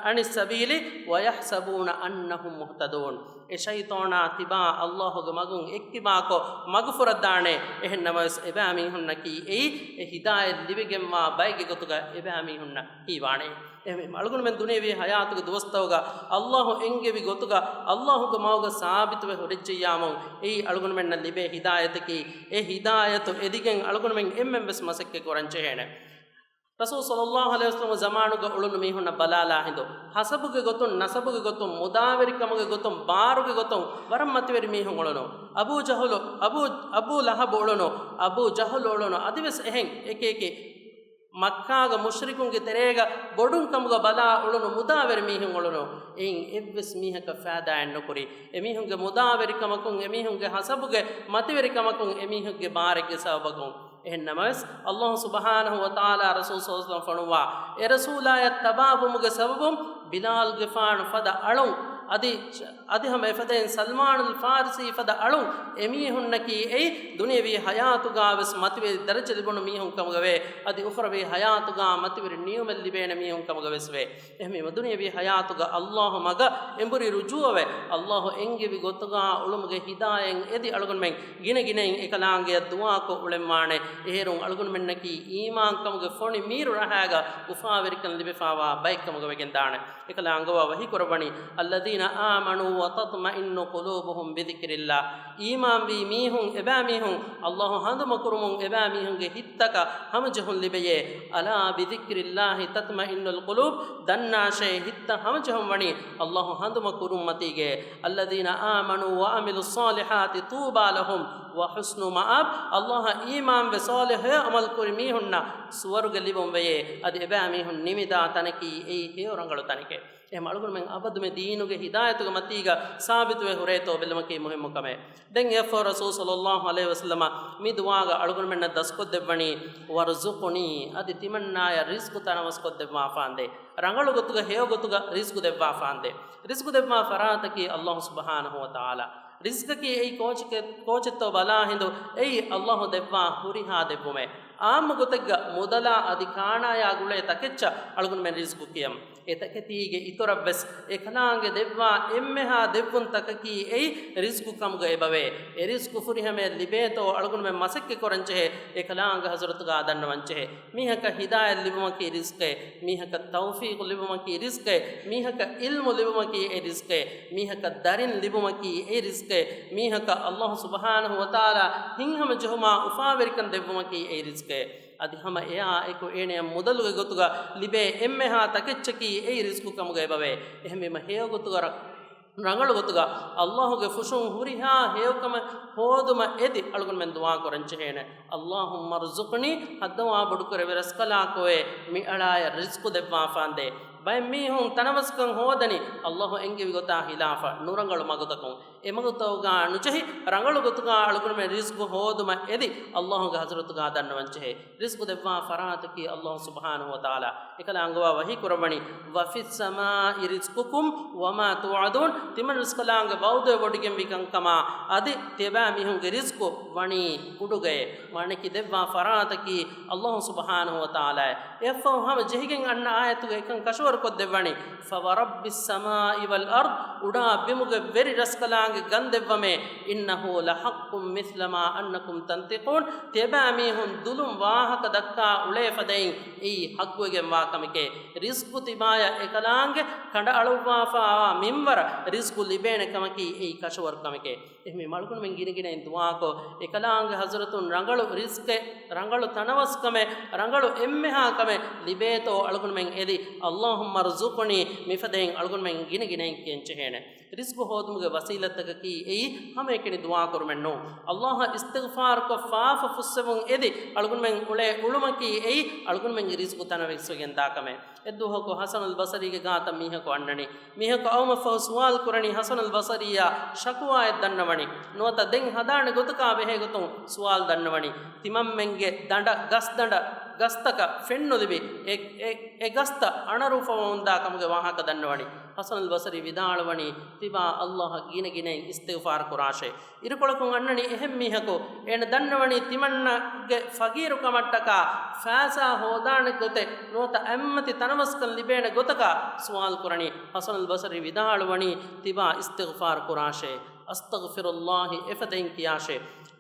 عَنِ السَّبِيلِ وَيَحْسَبُونَ أَنَّهُمْ مُهْتَدُونَ. އެ ޝައިޠާނާ ތިބާ ﷲގެ މަގުން އެއްކިބާކޮށް، މަގުފުރައްދާނެ. އެހެންނަމަވެސް، އެބައިމީހުންނަކީ އެއީ އެ ހިދާޔަތް ލިބިގެންވާ ބައެއްގެ ގޮތުގަ އެބައިމީހުންނަށް ހީވާނެ. އެހެންވީމަ، އަޅުގަނޑުމެން ދުނިޔެވީ ޙަޔާތުގެ ދުވަސްތަކުގަ ﷲ އެންގެވި ގޮތުގަ، ﷲގެ މަގުގަ ސާބިތުވެ ހުރެއްޖެއްޔާމު، އެއީ އަޅުގަނޑުމެންނަށް ލިބޭ ހިދާޔަތަކީ. އެ ހިދާޔަތު އެދިގެން އަޅުގަނޑުމެން އެންމެން ވެސް މަސައްކަތް ކުރަން ޖެހޭނެ. ރަސޫލު ޞައްލައްލާހު ޢަލައިހި ވަސައްލަމް ޒަމާނުގަ އުޅުނު މީހުންނަށް ބަލާލާ ހިނދު، ޙަސަބުގެ ގޮތުން، ނަސަބުގެ ގޮތުން، މުދާވެރިކަމުގެ ގޮތުން، ބާރުގެ ގޮތުން ވަރަށް މަތިވެރި މީހުން އުޅުނު. އަބޫ ޖަހުލު، އަބޫ، އަބޫ ލަހަބު އުޅުނު، އަބޫ ޖަހުލު އުޅުނު، އަދިވެސް އެހެން އެކި އެކި މައްކާގެ މުޝްރިކުންގެ ތެރޭގަ ބޮޑުން ކަމުގަ ބަލާ އުޅުނު މުދާވެރި މީހުން އުޅުނު. އެއިން އެއްވެސް މީހަކަށް ފައިދާއެއް ނުކުރި. އެމީހުންގެ މުދާވެރިކަމަކުން، އެމީހުންގެ ޙަސަބުގެ މަތިވެރިކަމަކުން، އެމީހުންގެ ބާރެއްގެ ސަބަބަކުން. އެހެން ނަމަވެސް، ﷲ ސުބްޙާނަހޫ ވަތަޢާލާ ރަސޫލު ޞައްލައްލާހު ޢަލައިހި ވަސައްލަމަ ފޮނުއްވާ އެ ރަސޫލާޔަށް ތަބާވުމުގެ ސަބަބުން ބިލާލްގެފާނު ފަދަ އަޅުން، އަދި، އަދި ހަމަ އެފަދައިން ސަލްމާނުލް ފާރިސީ ފަދަ އަޅުން، އެމީހުންނަކީ އެއީ ދުނިޔަވީ ޙަޔާތުގަ ވެސް މަތިވެރި ދަރަޖަ ލިބުނު މީހުން ކަމުގަވޭ، އަދި އުޚްރަވީ ޙަޔާތުގަ މަތިވެރި ނިޢުމަތް ލިބޭނެ މީހުން ކަމުގަ ވެސް ވޭ. އެހެންވީމަ، ދުނިޔަވީ ޙަޔާތުގަ ﷲ މަގަށް އެނބުރި ރުޖޫޢަވެ، ﷲ އެންގެވި ގޮތުގަ އުޅުމުގެ ހިދާޔަތް އެދި އަޅުގަނޑުމެން ގިނަ ގިނައިން އެކަލާނގެއަށް ދުޢާކޮށް އުޅެންވާނެ. އޭރުން އަޅުގަނޑުމެންނަކީ އީމާންކަމުގެ ފޮނި މީރު ރަހާގަ އުފާވެރިކަން ލިބިފާވާ ބައެއްކަމުގަ ވެގެންދާނެ. އެކަލާނގެ ވަޙީ ކުރައްވަނީ، الَّذِينَ آمَنُوا وَتَطْمَئِنُّ قُلُوبُهُمْ بِذِكْرِ اللَّهِ. އީމާންވީ މީހުން، އެބައިމީހުން ﷲ ހަނދުމަކުރުމުން އެބައިމީހުންގެ ހިތްތަކަށް ހަމަޖެހުން ލިބެޔޭ. أَلَا بِذِكْرِ اللَّهِ تَطْمَئِنُّ الْقُلُوبُ. ދަންނާށޭ، ހިތްތައް ހަމަޖެހުން ވަނީ ﷲ ހަނދުމަކުރުންމަތީގައޭ. الَّذِينَ آمَنُوا وَعَمِلُوا الصَّالِحَاتِ طُوبَى لَهُمْ وَحُسْنُ مَآبٍ. ﷲ އަށް އީމާންވެ ޞާލިޙު ޢަމަލު ކުރި މީހުންނަށް ސުވަރުގެ ލިބުން ވެޔޭ. އަދި އެބައިމީހުން ނިމިދާ ތަނަކީ އެއީ ހެޔޮ ރަނގަޅު ތަނެކޭ. އެހެން އަޅުގަނޑުމެން އަބަދުމެ ދީނުގެ ހިދާޔަތުގެ މަތީގަ ސާބިތުވެ ހުރޭތޯ ބެލުމަކީ މުހިއްމު ކަމެއް. ދެން އެއަށްފަހު ރަސޫލު ޞައްލައްލާހު ޢަލައިހި ވަސައްލަމަ މި ދުޢާގަ އަޅުގަނޑުމެންނަށް ދަސްކޮށްދެއްވަނީ، وَارْزُقْنِي، އަދި ތިމަންނާޔަށް ރިޒްޤު ތަނަވަސްކޮށްދެއްވާފާނދޭ. ރަނގަޅު ގޮތުގަ ހެޔޮ ގޮތުގަ ރިޒްޤު ދެއްވާފާނދޭ. ރިޒްޤު ދެއްވާ ފަރާތަކީ ﷲ ސުބްޙާނަހޫ ވަތަޢާލާ. ރިޒްޤަކީ އެއީ ކޯޗެކޭ-، ކޯޗެއްތޯ ބަލާ ހިނދު އެއީ ﷲ ދެއްވާ ހުރިހާ ދެއްވުމެއް. އާއްމު ގޮތެއްގަ މުދަލާ އަދި ކާނާޔާ ގުޅޭ ތަކެއްޗަށް އަޅުގަނޑުމެން ރިޒްޤު ކިޔަން. އެ ތަކެތީގެ އިތުރަށްވެސް އެކަލާނގެ ދެއްވާ އެންމެހާ ދެއްވުން ތަކަކީ އެއީ ރިޒްޤު ކަމުގަ އެބަވޭ. އެ ރިޒްޤު ފުރިހަމަޔަށް ލިބޭތޯ އަޅުގަނޑުމެން މަސައްކަތް ކުރަން ޖެހޭ. އެކަލާނގެ ޙަޟްރަތުގަ ދަންނަވަން ޖެހޭ. މީހަކަށް ހިދާޔަތް ލިބުމަކީ ރިޒްޤެއް. މީހަކަށް ތައުފީޤު ލިބުމަކީ ރިޒްޤެއް. މީހަކަށް ޢިލްމު ލިބުމަކީ އެ ރިޒްޤެއް. މީހަކަށް ދަރިން ލިބުމަކީ އެ ރިޒްޤެއް. މީހަކަށް ﷲ ސުބްޙާނަހޫ ވަތަޢާލާ ހިތްހަމަޖެހުމާ އުފާވެރިކަން ދެއްވުމަކީ އެ ރިޒްޤެއް. އަދި ހަމަ އެއާ އެކު އޭނަޔަށް މުދަލުގެ ގޮތުގަ ލިބޭ އެންމެހާ ތަކެއްޗަކީ އެއީ ރިޒްޤު ކަމުގަ އެބަވޭ. އެހެންވީމަ ހެޔޮ ގޮތުގަ ރަ-، ރަނގަޅު ގޮތުގަ ﷲގެ ފުށުން ހުރިހާ ހެޔޮކަމެއް ހޯދުމަށް އެދި އަޅުގަނޑުމެން ދުޢާ ކުރަން ޖެހޭނެ. اللهم ارزقني، ހައްދަވާ ބޮޑުކުރެވި ރަސްކަލާކޯއޭ، މިއަޅާޔަށް ރިޒްޤު ދެއްވާފާނދޭ. ބައެއް މީހުން ތަނަވަސްކަން ހޯދަނީ ﷲ އެންގެވި ގޮތާ ހިލާފަށް، ނުރަނގަޅު މަގުތަކުން. އެ މަގުތަކުގަ ނުޖެހި، ރަނގަޅު ގޮތުގަ އަޅުގަނޑުމެން ރިޒްޤު ހޯދުމަށް އެދި، ﷲގެ ޙަޟްރަތުގަ ދަންނަވަން ޖެހޭ. ރިޒްޤު ދެއްވާ ފަރާތަކީ ﷲ ސުބްޙާނަހޫ ވަތަޢާލާ. އެކަލާނގެ ވަޙީ ކުރައްވަނީ، وفي السماء رزقكم وما توعدون. ތިމަން ރަސްކަލާނގެ ވަޢުދުވެވޮޑިގެންވި ކަންކަމާ އަދި ތިޔަބައިމީހުންގެ ރިޒްޤު ވަނީ ކުޑުގައޭ. މާނައަކީ ދެއްވާ ފަރާތަކީ ﷲ ސުބްޙާނަހޫ ވަތަޢާލާއޭ. އެއަށްފަހު ހަމަ ޖެހިގެން އަންނަ އާޔަތުގަ އެކަން ކަށަވަރު ކޮށްދެއްވަނީ، فورب السماء والأرض، އުޑާ ބިމުގެ ވެރި ރަސްކަލާނގެ ގަންދެއްވަމޭ، إنه لحق مثل ما أنكم تنطقون، ތިޔަބައިމީހުން ދުލުން ވާހަކަ ދައްކާ އުޅޭ ފަދައިން އެއީ ހައްގުވެގެންވާ ކަމެކޭ. ރިޒްގު ތިބާޔަށް އެކަލާނގެ ކަނޑައަޅުއްވާފާވާ މިންވަރަށް ރިޒްގު ލިބޭނެ ކަމަކީ އެއީ ކަށަވަރު ކަމެކޭ. އެހެންވީމަ އަޅުގަނޑުމެން ގިނަގިނައިން ދުޢާކޮށް، އެކަލާނގެ ޙަޟްރަތުން ރަނގަޅު ރިޒްޤެއް، ރަނގަޅު ތަނަވަސްކަމެއް، ރަނގަޅު އެންމެހާ ކަމެއް ލިބޭތޯ އަޅުގަނޑުމެން އެދި، اللهم ارزقني، މިފަދައިން އަޅުގަނޑުމެން ގިނަގިނައިން ކިޔަން ޖެހޭނެ. ރިޒްޤު ހޯދުމުގެ ވަސީލަތްތަކަކީ އެއީ ހަމައެކަނި ދުޢާކުރުމެއް ނޫން. ﷲ އަށް އިސްތިޣްފާރުކޮށް ފާފަ ފުއްސެވުން އެދި އަޅުގަނޑުމެން އުޅޭ އުޅުމަކީ އެއީ އަޅުގަނޑުމެންގެ ރިޒްޤު ތަނަވަސްވެގެންދާ ކަމެއް. އެއްދުވަހަކު ޙަސަނުލް ބަޞަރީގެ ގާތަށް މީހަކު އަންނަނީ. މީހަކު އައުމަށްފަހު ސުވާލު ކުރަނީ ޙަސަނުލް ބަޞަރީއާ ޝަކުވާއެއް ދަންނަވަނީ. ނުވަތަ ދެން ހަދާނެ ގޮތަކާ ބެހޭ ގޮތުން ސުވާލު ދަންނަވަނީ. ތިމަންމެންގެ ދަނޑަށް، ގަސްދަނޑަށް، ގަސްތަކަށް ފެންނުލިބި އެ، އެ، އެ ގަސްތައް އަނަރޫފަވަމުންދާ ކަމުގެ ވާހަކަ ދަންނަވަނީ. ޙަސަނުލް ބަޞަރީ ވިދާޅުވަނީ، ތިބާ ﷲ އަށް ގިނަ ގިނައިން އިސްތިޣްފާރު ކުރާށޭ. އިރުކޮޅަކުން އަންނަނީ އެހެން މީހަކު، އޭނަ ދަންނަވަނީ ތިމަންނަގެ ފަގީރުކަމަށްޓަކާ ފައިސާ ހޯދާނެ ގޮތެއް ނުވަތަ އެއްމަތި ތަނަވަސްކަން ލިބޭނެ ގޮތަކަށް ސުވާލު ކުރަނީ. ޙަސަނުލް ބަޞަރީ ވިދާޅުވަނީ، ތިބާ އިސްތިޣްފާރު ކުރާށޭ، އަސްތަޣްފިރުﷲ އެފަދައިން ކިޔާށޭ.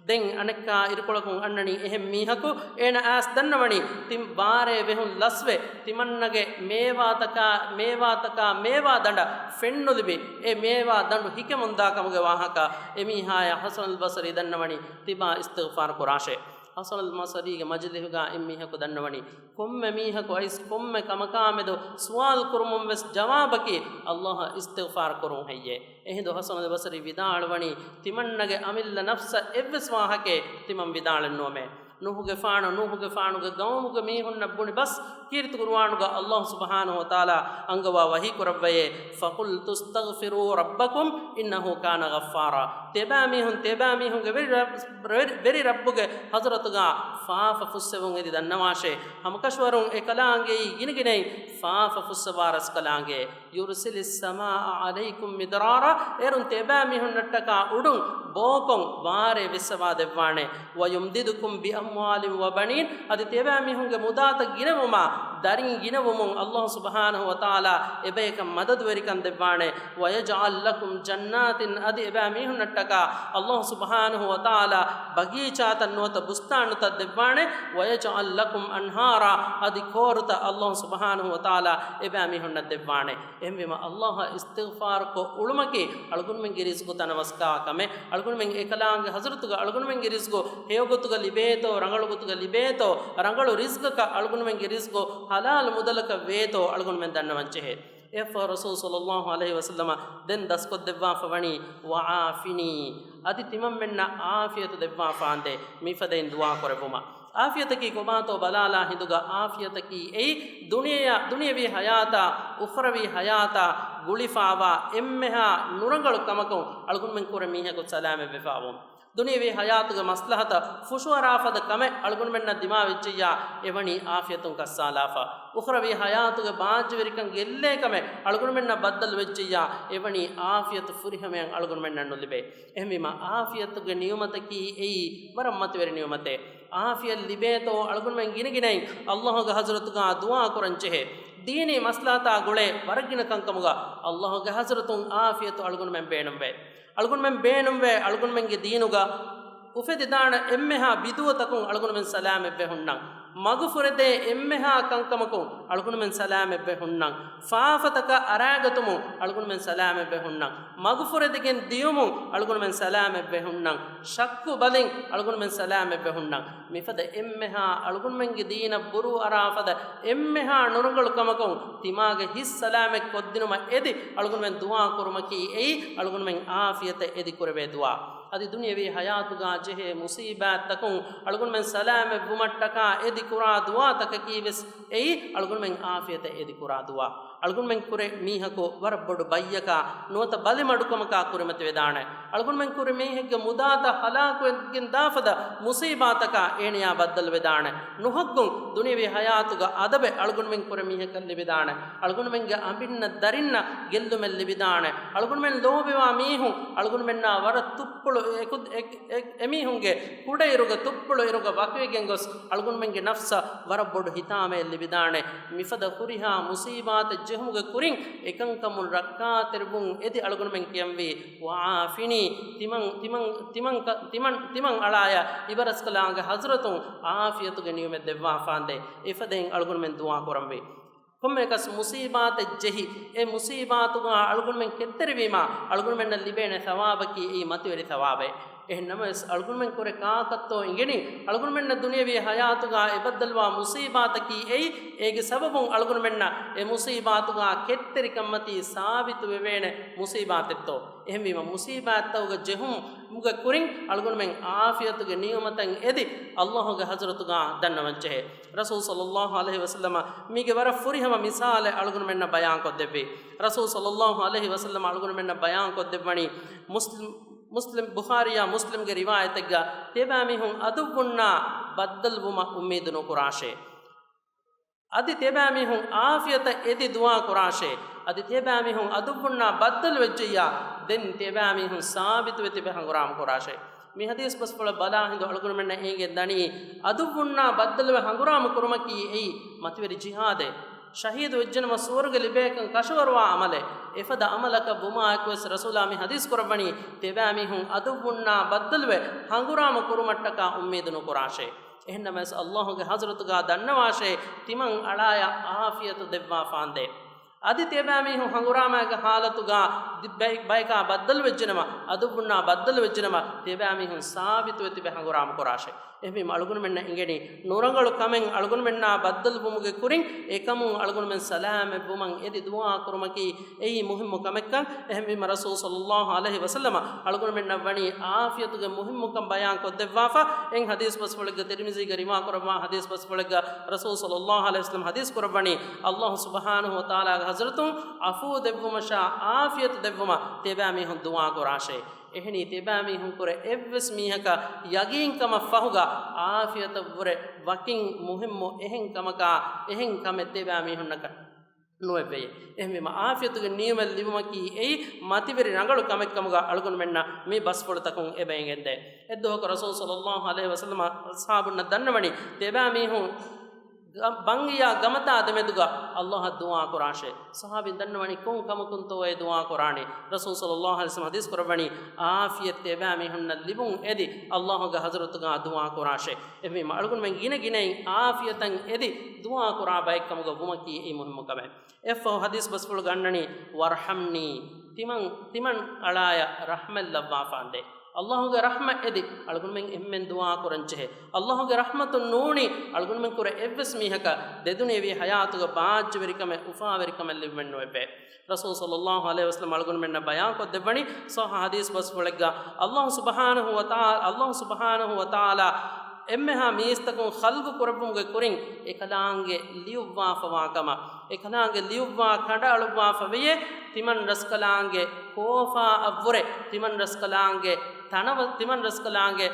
ދެން އަނެއްކާ އިރުކޮޅަކުން އަންނަނީ އެހެން މީހަކު، އޭނަ އައިސް ދަންނަވަނީ ތި ވާރޭ ވެހުން ލަސްވެ، ތިމަންނަގެ މޭވާތަކާ، މޭވާތަކާ މޭވާ ދަނޑަށް ފެންނުލިބި، އެ މޭވާ ދަނޑު ހިކެމުންދާ ކަމުގެ ވާހަކަ. އެމީހާޔަށް ޙަސަނުލް ބަޞަރީ ދަންނަވަނީ، ތިބާ އިސްތިޣްފާރު ކުރާށޭ. ޙަސަނުލް ބަޞަރީގެ މަޖިލިހުގާ އެއްމީހަކު ދަންނަވަނީ، ކޮންމެ މީހަކު އައިސް ކޮންމެ ކަމަކާމެދު ސުވާލު ކުރުމުން ވެސް ޖަވާބަކީ، ﷲ އަށް އިސްތިޣްފާރު ކުރުން ހެއްޔޭ؟ އެހިނދު ޙަސަނުލް ބަޞަރީ ވިދާޅުވަނީ، ތިމަންނަގެ އަމިއްލަ ނަފްސަށް އެއްވެސް ވާހަކައެއް ތިމަން ވިދާޅެއް ނުވަމޭ. ނޫޙުގެފާނު، ނޫޙުގެފާނުގެ ޤައުމުގެ މީހުންނަށް ބުނި ބަސް ކީރިތި ޤުރުއާނުގަ ﷲ ސުބްޙާނަހޫ ވަތަޢާލާ އަންގަވާ ވަޙީ ކުރައްވައޭ، فقلت استغفروا ربكم إنه كان غفارا. ތިބާމީހުން، ތިބާމީހުންގެ ވެރި ރައް-، ވެރި، ވެރި ރައްބުގެ ޙަޟްރަތުގަ ފާފަ ފުއްސެވުން އެދި ދަންނަވާށޭ. ހަމަކަށަވަރުން އެ ކަލާނގެއީ ގިނަގިނައިން ފާފަ ފުއްސަވާ ރަސްކަލާނގެ. يرسل السماء عليكم مدرارا، އޭރުން ތިޔަބައިމީހުންނަށްޓަކާ އުޑުން ބޯކޮށް ވާރޭ ވެއްސަވާ ދެއްވާނެ. ويمددكم بأموال وبنين، އަދި ތިޔަބައިމީހުންގެ މުދާތައް ގިނަވުމާ، ދަރިން ގިނަވުމުން ﷲ ސުބްޙާނަހޫ ވަތަޢާލާ އެބަޔަކަށް މަދަދުވެރިކަން ދެއްވާނެ. ويجعل لكم جنات، އަދި އެބައިމީހުންނަށްޓަކާ ﷲ ސުބްޙާނަހޫ ވަތަޢާލާ ބަގީޗާތައް ނުވަތަ ބުސްތާނުތައް ދެއްވާނެ. ويجعل لكم أنهارا، އަދި ކޯރުތައް ﷲ ސުބްޙާނަހޫ ވަތަޢާލާ އެބައިމީހުންނަށް ދެއްވާނެ. އެހެންވީމަ، ﷲ އަށް އިސްތިޣްފާރުކޮށް އުޅުމަކީ އަޅުގަނޑުމެންގެ ރިޒްޤު ތަނަވަސްކާ ކަމެއް. އަޅުގަނޑުމެން އެކަލާނގެ ޙަޟްރަތުގަ އަޅުގަނޑުމެންގެ ރިޒްޤު ހެޔޮގޮތުގަ ލިބޭތޯ، ރަނގަޅު ގޮތުގަ ލިބޭތޯ، ރަނގަޅު ރިޒްޤަކަށް އަޅުގަނޑުމެންގެ ރިޒްޤު ޙަލާލު މުދަލަކަށް ވޭތޯ އަޅުގަނޑުމެން ދަންނަވަން ޖެހޭ. އެއަށްފަހު ރަސޫލު ޞައްލައްލާހު ޢަލައިހި ވަސައްލަމަ ދެން ދަސްކޮށްދެއްވާފަ ވަނީ، وعافني، އަދި ތިމަންމެންނަށް ޢާފިޔަތު ދެއްވާފާނދޭ، މިފަދައިން ދުޢާ ކުރެއްވުމަށް. ޢާފިޔަތަކީ ކޮބާތޯ ބަލާލާ ހިނދުގަ ޢާފިޔަތަކީ އެއީ ދުނިޔެއާ، ދުނިޔަވީ ޙަޔާތާ، އުޚްރަވީ ޙަޔާތާ ގުޅިފާވާ އެންމެހާ ނުރަނގަޅު ކަމަކުން އަޅުގަނޑުމެން ކުރެ މީހަކު ސަލާމަތްވެފާވުން. ދުނިޔަވީ ޙަޔާތުގެ މަސްލަހަތަށް ފުށުއަރާފަދަ ކަމެއް އަޅުގަނޑުމެންނަށް ދިމާވެއްޖެއްޔާ، އެވަނީ ޢާފިޔަތުން ކައްސާލާފަ. އުޚްރަވީ ޙަޔާތުގެ ބާއްޖަވެރިކަން ގެއްލޭ ކަމެއް އަޅުގަނޑުމެންނަށް ބައްދަލުވެއްޖެއްޔާ، އެވަނީ ޢާފިޔަތު ފުރިހަމަޔަށް އަޅުގަނޑުމެންނަށް ނުލިބޭ. އެހެންވީމަ، ޢާފިޔަތުގެ ނިޢުމަތަކީ އެއީ ވަރަށް މަތިވެރި ނިޢުމަތެއް. ޢާފިޔަތް ލިބޭތޯ އަޅުގަނޑުމެން ގިނަގިނައިން ﷲގެ ޙަޟްރަތުގާ ދުޢާ ކުރަން ޖެހޭ. ދީނީ މަސްލަހަތާ ގުޅޭ ވަރަށް ގިނަ ކަންކަމުގަ ﷲގެ ޙަޟްރަތުން ޢާފިޔަތު އަޅުގަނޑުމެން ބޭނުންވޭ. އަޅުގަނޑުމެން ބޭނުންވޭ އަޅުގަނޑުމެންގެ ދީނުގަ އުފެދިދާނެ އެންމެހާ ބިދުޢަތަކުން އަޅުގަނޑުމެން ސަލާމަތްވެ ހުންނަން. މަގުފުރެދޭ އެންމެހާ ކަންކަމަކުން އަޅުގަނޑުމެން ސަލާމަތްވެ ހުންނަން. ފާފަތަކަށް އަރާގަތުމުން އަޅުގަނޑުމެން ސަލާމަތްވެ ހުންނަން. މަގުފުރެދިގެން ދިޔުމުން އަޅުގަނޑުމެން ސަލާމަތްވެ ހުންނަން. ޝައްކު ބަލިން އަޅުގަނޑުމެން ސަލާމަތްވެ ހުންނަން. މިފަދަ އެންމެހާ އަޅުގަނޑުމެންގެ ދީނަށް ބުރޫއަރާ ފަދަ އެންމެހާ ނުރަނގަޅު ކަމަކުން ތިމާގެ ހިތް ސަލާމަތް ކޮށްދިނުމަށް އެދި އަޅުގަނޑުމެން ދުޢާ ކުރުމަކީ އެއީ އަޅުގަނޑުމެން ޢާފިޔަތަށް އެދި ކުރެވޭ ދުޢާ. އަދި ދުނިޔަވީ ޙަޔާތުގާ ޖެހޭ މުޞީބާތްތަކުން އަޅުގަނޑުމެން ސަލާމަތްވުމަށްޓަކާ އެދި ކުރާ ދުޢާތަކަކީ ވެސް އެއީ އަޅުގަނޑުމެން ޢާފިޔަތަށް އެދި ކުރާ ދުޢާ. އަޅުގަނޑުމެން ކުރެ މީހަކު ވަރަށް ބޮޑު ބައްޔަކާ ނުވަތަ ބަލިމަޑުކަމަކާ ކުރިމަތިވެދާނެ. އަޅުގަނޑުމެން ކުރެ މީހެއްގެ މުދާތައް ހަލާކުވެގެން ދާފަދަ މުޞީބާތަކާ އޭނަޔާ ބައްދަލުވެދާނެ. ނުހައްގުން ދުނިޔަވީ ޙަޔާތުގަ އަދަބެއް އަޅުގަނޑުމެން ކުރެ މީހަކަށް ލިބިދާނެ. އަޅުގަނޑުމެންގެ އަނބިންނަށް ދަރިންނަށް ގެއްލުމެއް ލިބިދާނެ. އަޅުގަނޑުމެން ލޯބިވާ މީހުން އަޅުގަނޑުމެންނާ ވަރަށް ތުއްޕުޅު އެކު-، އެ-، އެ-، އެމީހުންގެ ކުޑައިރުގަ ތުއްޕުޅު އިރުގަ ވަކިވެގެން ގޮސް އަޅުގަނޑުމެންގެ ނަފްސަށް ވަރަށް ބޮޑު ހިތާމައެއް ލިބިދާނެ. މިފަދަ ހުރިހާ މުޞީބާތެއް ޖެހުމުގެ ކުރިން އެކަންކަމުން ރައްކާތެރިވުން އެދި އަޅުގަނޑުމެން ކިޔަންވީ، "ވަޢާފިނީ"، ތިމަން، ތިމަން، ތިމަން ކަ-، ތިމަން، ތިމަން އަޅާޔަށް އިބަރަސްކަލާނގެ ޙަޟްރަތުން ޢާފިޔަތުގެ ނިޢުމަތް ދެއްވާފާނދޭ. އެފަދައިން އަޅުގަނޑުމެން ދުޢާ ކުރަންވީ. ކޮންމެއަކަސް މުޞީބާތެއް ޖެހި، އެ މުޞީބާތުގާ އަޅުގަނޑުމެން ކެތްތެރިވީމާ، އަޅުގަނޑުމެންނަށް ލިބޭނެ ޘަވާބަކީ އެއީ މަތިވެރި ޘަވާބެއް. އެހެން ނަމަވެސް، އަޅުގަނޑުމެން ކުރެ ކާކަށްތޯ އިނގެނީ، އަޅުގަނޑުމެންނަށް ދުނިޔަވީ ޙަޔާތުގާ އެބައްދަލުވާ މުޞީބާތަކީ އެއީ، އޭގެ ސަބަބުން އަޅުގަނޑުމެންނަށް އެ މުޞީބާތުގާ ކެތްތެރިކަންމަތީ ސާބިތުވެވޭނެ މުޞީބާތެއްތޯ؟ އެހެންވީމަ، މުޞީބާތްތަކުގަ ޖެހުމުގެ ކުރިން އަޅުގަނޑުމެން ޢާފިޔަތުގެ ނިޢުމަތަށް އެދި، ﷲގެ ޙަޟްރަތުގާ ދަންނަވަންޖެހޭ. ރަސޫލު ޞައްލައްލާހު ޢަލައިހި ވަސައްލަމަ މީގެ ވަރަށް ފުރިހަމަ މިސާލެއް އަޅުގަނޑުމެންނަށް ބަޔާންކޮށްދެއްވި. ރަސޫލު ޞައްލައްލާހު ޢަލައިހި ވަސައްލަމަ އަޅުގަނޑުމެންނަށް ބަޔާންކޮށްދެއްވަނީ، މުސްލިމް، މުސްލިމް، ބުޚާރީއާ މުސްލިމްގެ ރިވާޔަތެއްގަ، ތިޔަބައިމީހުން އަދުއްވުންނާ ބައްދަލުވުމަށް އުއްމީދު ނުކުރާށޭ. އަދި ތިޔަބައިމީހުން ޢާފިޔަތަށް އެދި ދުޢާ ކުރާށޭ. އަދި ތިޔަބައިމީހުން އަދުއްވުންނާ ބައްދަލުވެއްޖެއްޔާ، ދެން ތިޔަބައިމީހުން ސާބިތުވެ ތިބެ ހަނގުރާމަ ކުރާށޭ. މި ޙަދީޘް ބަސްފުޅަށް ބަލާ ހިނދު އަޅުގަނޑުމެންނަށް އެނގެން ދަނީ، އަދުއްވުންނާ ބައްދަލުވެ ހަނގުރާމަ ކުރުމަކީ އެއީ މަތިވެރި ޖިހާދެއް. ޝަހީދު ވެއްޖެނަމަ ސުވަރުގެ ލިބޭކަން ކަށަވަރުވާ ޢަމަލެއް. އެފަދަ ޢަމަލަކަށް ވުމާއެކުވެސް ރަސޫލާ މި ޙަދީޘް ކުރައްވަނީ، ތިޔަބައިމީހުން އަދުއްވުންނާ ބައްދަލުވެ ހަނގުރާމަ ކުރުމަށްޓަކާ އުއްމީދު ނުކުރާށޭ. އެހެންނަމަވެސް، ﷲގެ ޙަޟްރަތުގާ ދަންނަވާށޭ، ތިމަން އަޅާޔަށް ޢާފިޔަތު ދެއްވާފާނދޭ. އަދި ތިޔަބައިމީހުން ހަނގުރާމައިގެ ޙާލަތުގާ ދި-، ބައި-، ބަޔަކާ ބައްދަލުވެއްޖެނަމަ، އަދުއްވުންނާ ބައްދަލުވެއްޖެނަމަ، ތިޔަބައިމީހުން ސާބިތުވެ ތިބެ ހަނގުރާމަ ކުރާށޭ. އެހެންވީމަ އަޅުގަނޑުމެންނަށް އެނގެނީ، ނުރަނގަޅު ކަމެއް އަޅުގަނޑުމެންނާ ބައްދަލުވުމުގެ ކުރިން، އެކަމުން އަޅުގަނޑުމެން ސަލާމަތްވުމަށް އެދި ދުޢާ ކުރުމަކީ އެއީ މުހިއްމު ކަމެއްކަން. އެހެންވީމަ ރަސޫލު ޞައްލައްލާހު ޢަލައިހި ވަސައްލަމަ އަޅުގަނޑުމެންނަށް ވަނީ ޢާފިޔަތުގެ މުހިއްމުކަން ބަޔާން ކޮށްދެއްވާފަ. އެއް ޙަދީޘް ބަސްފުޅެއްގަ، ތިރްމިޒީގެ ރިވާ ކުރައްވާ ޙަދީޘް ބަސްފުޅެއްގަ ރަސޫލު ޞައްލައްލާހު ޢަލައިހި ވަސައްލަމަ ޙަދީޘް ކުރައްވަނީ، ﷲ ސުބްޙާނަހު ވަތަޢާލާގެ ޙަޟްރަތުން ޢަފޫ ދެއްވުމަށާ ޢާފިޔަތު ދެއްވުމަށް ތިޔަބައިމީހުން ދުޢާ ކުރާށޭ. އެހެނީ، ތިޔަބައިމީހުން ކުރެ އެއްވެސް މީހަކަށް ޔަގީންކަމަށް ފަހުގަ ޢާފިޔަތަށްވުރެ ވަކިން މުހިއްމު އެހެން ކަމަކާ، އެހެން ކަމެއް ތިޔަބައިމީހުންނަކަށް ނުވެއްވެޔޭ. އެހެންވީމަ، ޢާފިޔަތުގެ ނިޢުމަތް ލިބުމަކީ އެއީ މަތިވެރި ރަނގަޅު ކަމެއްކަމުގަ އަޅުގަނޑުމެންނަށް މި ބަސްފުޅުތަކުން އެބަ އެނގެންދޭ. އެއްދުވަހަކު ރަސޫލު ޞައްލައްލާހު ޢަލައިހި ވަސައްލަމަ އަޞްޙާބުންނަށް ދަންނަވަނީ، ތިޔަބައިމީހުން ގަ-، ބަންގިޔާ ގަމަތާ ދެމެދުގަ ﷲ އަށް ދުޢާ ކުރާށޭ. ޞަޙާބީން ދަންނަވަނީ ކޮން ކަމަކުންތޯ އެ ދުޢާ ކުރާނީ؟ ރަސޫލު ޞައްލައްލާހު ޢަލައިހި ވަސައްލަމަ ޙަދީޘް ކުރައްވަނީ، ޢާފިޔަތް ތިޔަބައިމީހުންނަށް ލިބުން އެދި ﷲގެ ޙަޟްރަތުގަ ދުޢާ ކުރާށޭ. އެހެންވީމަ، އަޅުގަނޑުމެން ގިނަ ގިނައިން ޢާފިޔަތަށް އެދި ދުޢާ ކުރާ ބައެއްކަމުގަ ވުމަކީ އެއީ މުހިއްމު ކަމެއް. އެއްފަހު ޙަދީޘް ބަސްފުޅުގަ އަންނަނީ، "ވަރްޙަމްނީ"، ތިމަން، ތިމަން އަޅާޔަށް ރަޙްމަތް ލައްވާފާނދޭ. ﷲގެ ރަޙްމަތް އެދި އަޅުގަނޑުމެން އެންމެން ދުޢާ ކުރަން ޖެހޭ. ﷲގެ ރަޙްމަތުން ނޫނީ އަޅުގަނޑުމެން ކުރެ އެއްވެސް މީހަކަށް ދެދުނިޔެވީ ޙަޔާތުގަ ބާއްޖަވެރިކަމެއް، އުފާވެރިކަމެއް ލިބުމެއް ނުވެއްވޭ. ރަސޫލު ޞައްލައްލާހު ޢަލައިހި ވަސައްލަމަ އަޅުގަނޑުމެންނަށް ބަޔާންކޮށްދެއްވަނީ، ޞައްޙަ ޙަދީޘް ބަސްފުޅެއްގަ، ﷲ ސުބްޙާނަހު ވަތަޢާ-، ﷲ ސުބްޙާނަހު ވަތަޢާލާ އެންމެހާ މީސްތަކުން ޚަލްޤު ކުރެއްވުމުގެ ކުރިން އެކަލާނގެ ލިޔުއްވާފަވާ ކަމަށް، އެކަލާނގެ ލިޔުއްވާ ކަނޑައަޅުއްވާފަވެޔޭ، ތިމަން ރަސްކަލާނގެ ކޯފާއަށްވުރެ، ތިމަން ރަސްކަލާނގެ ތަނަވަ-، ތިމަން ރަސްކަލާނގެ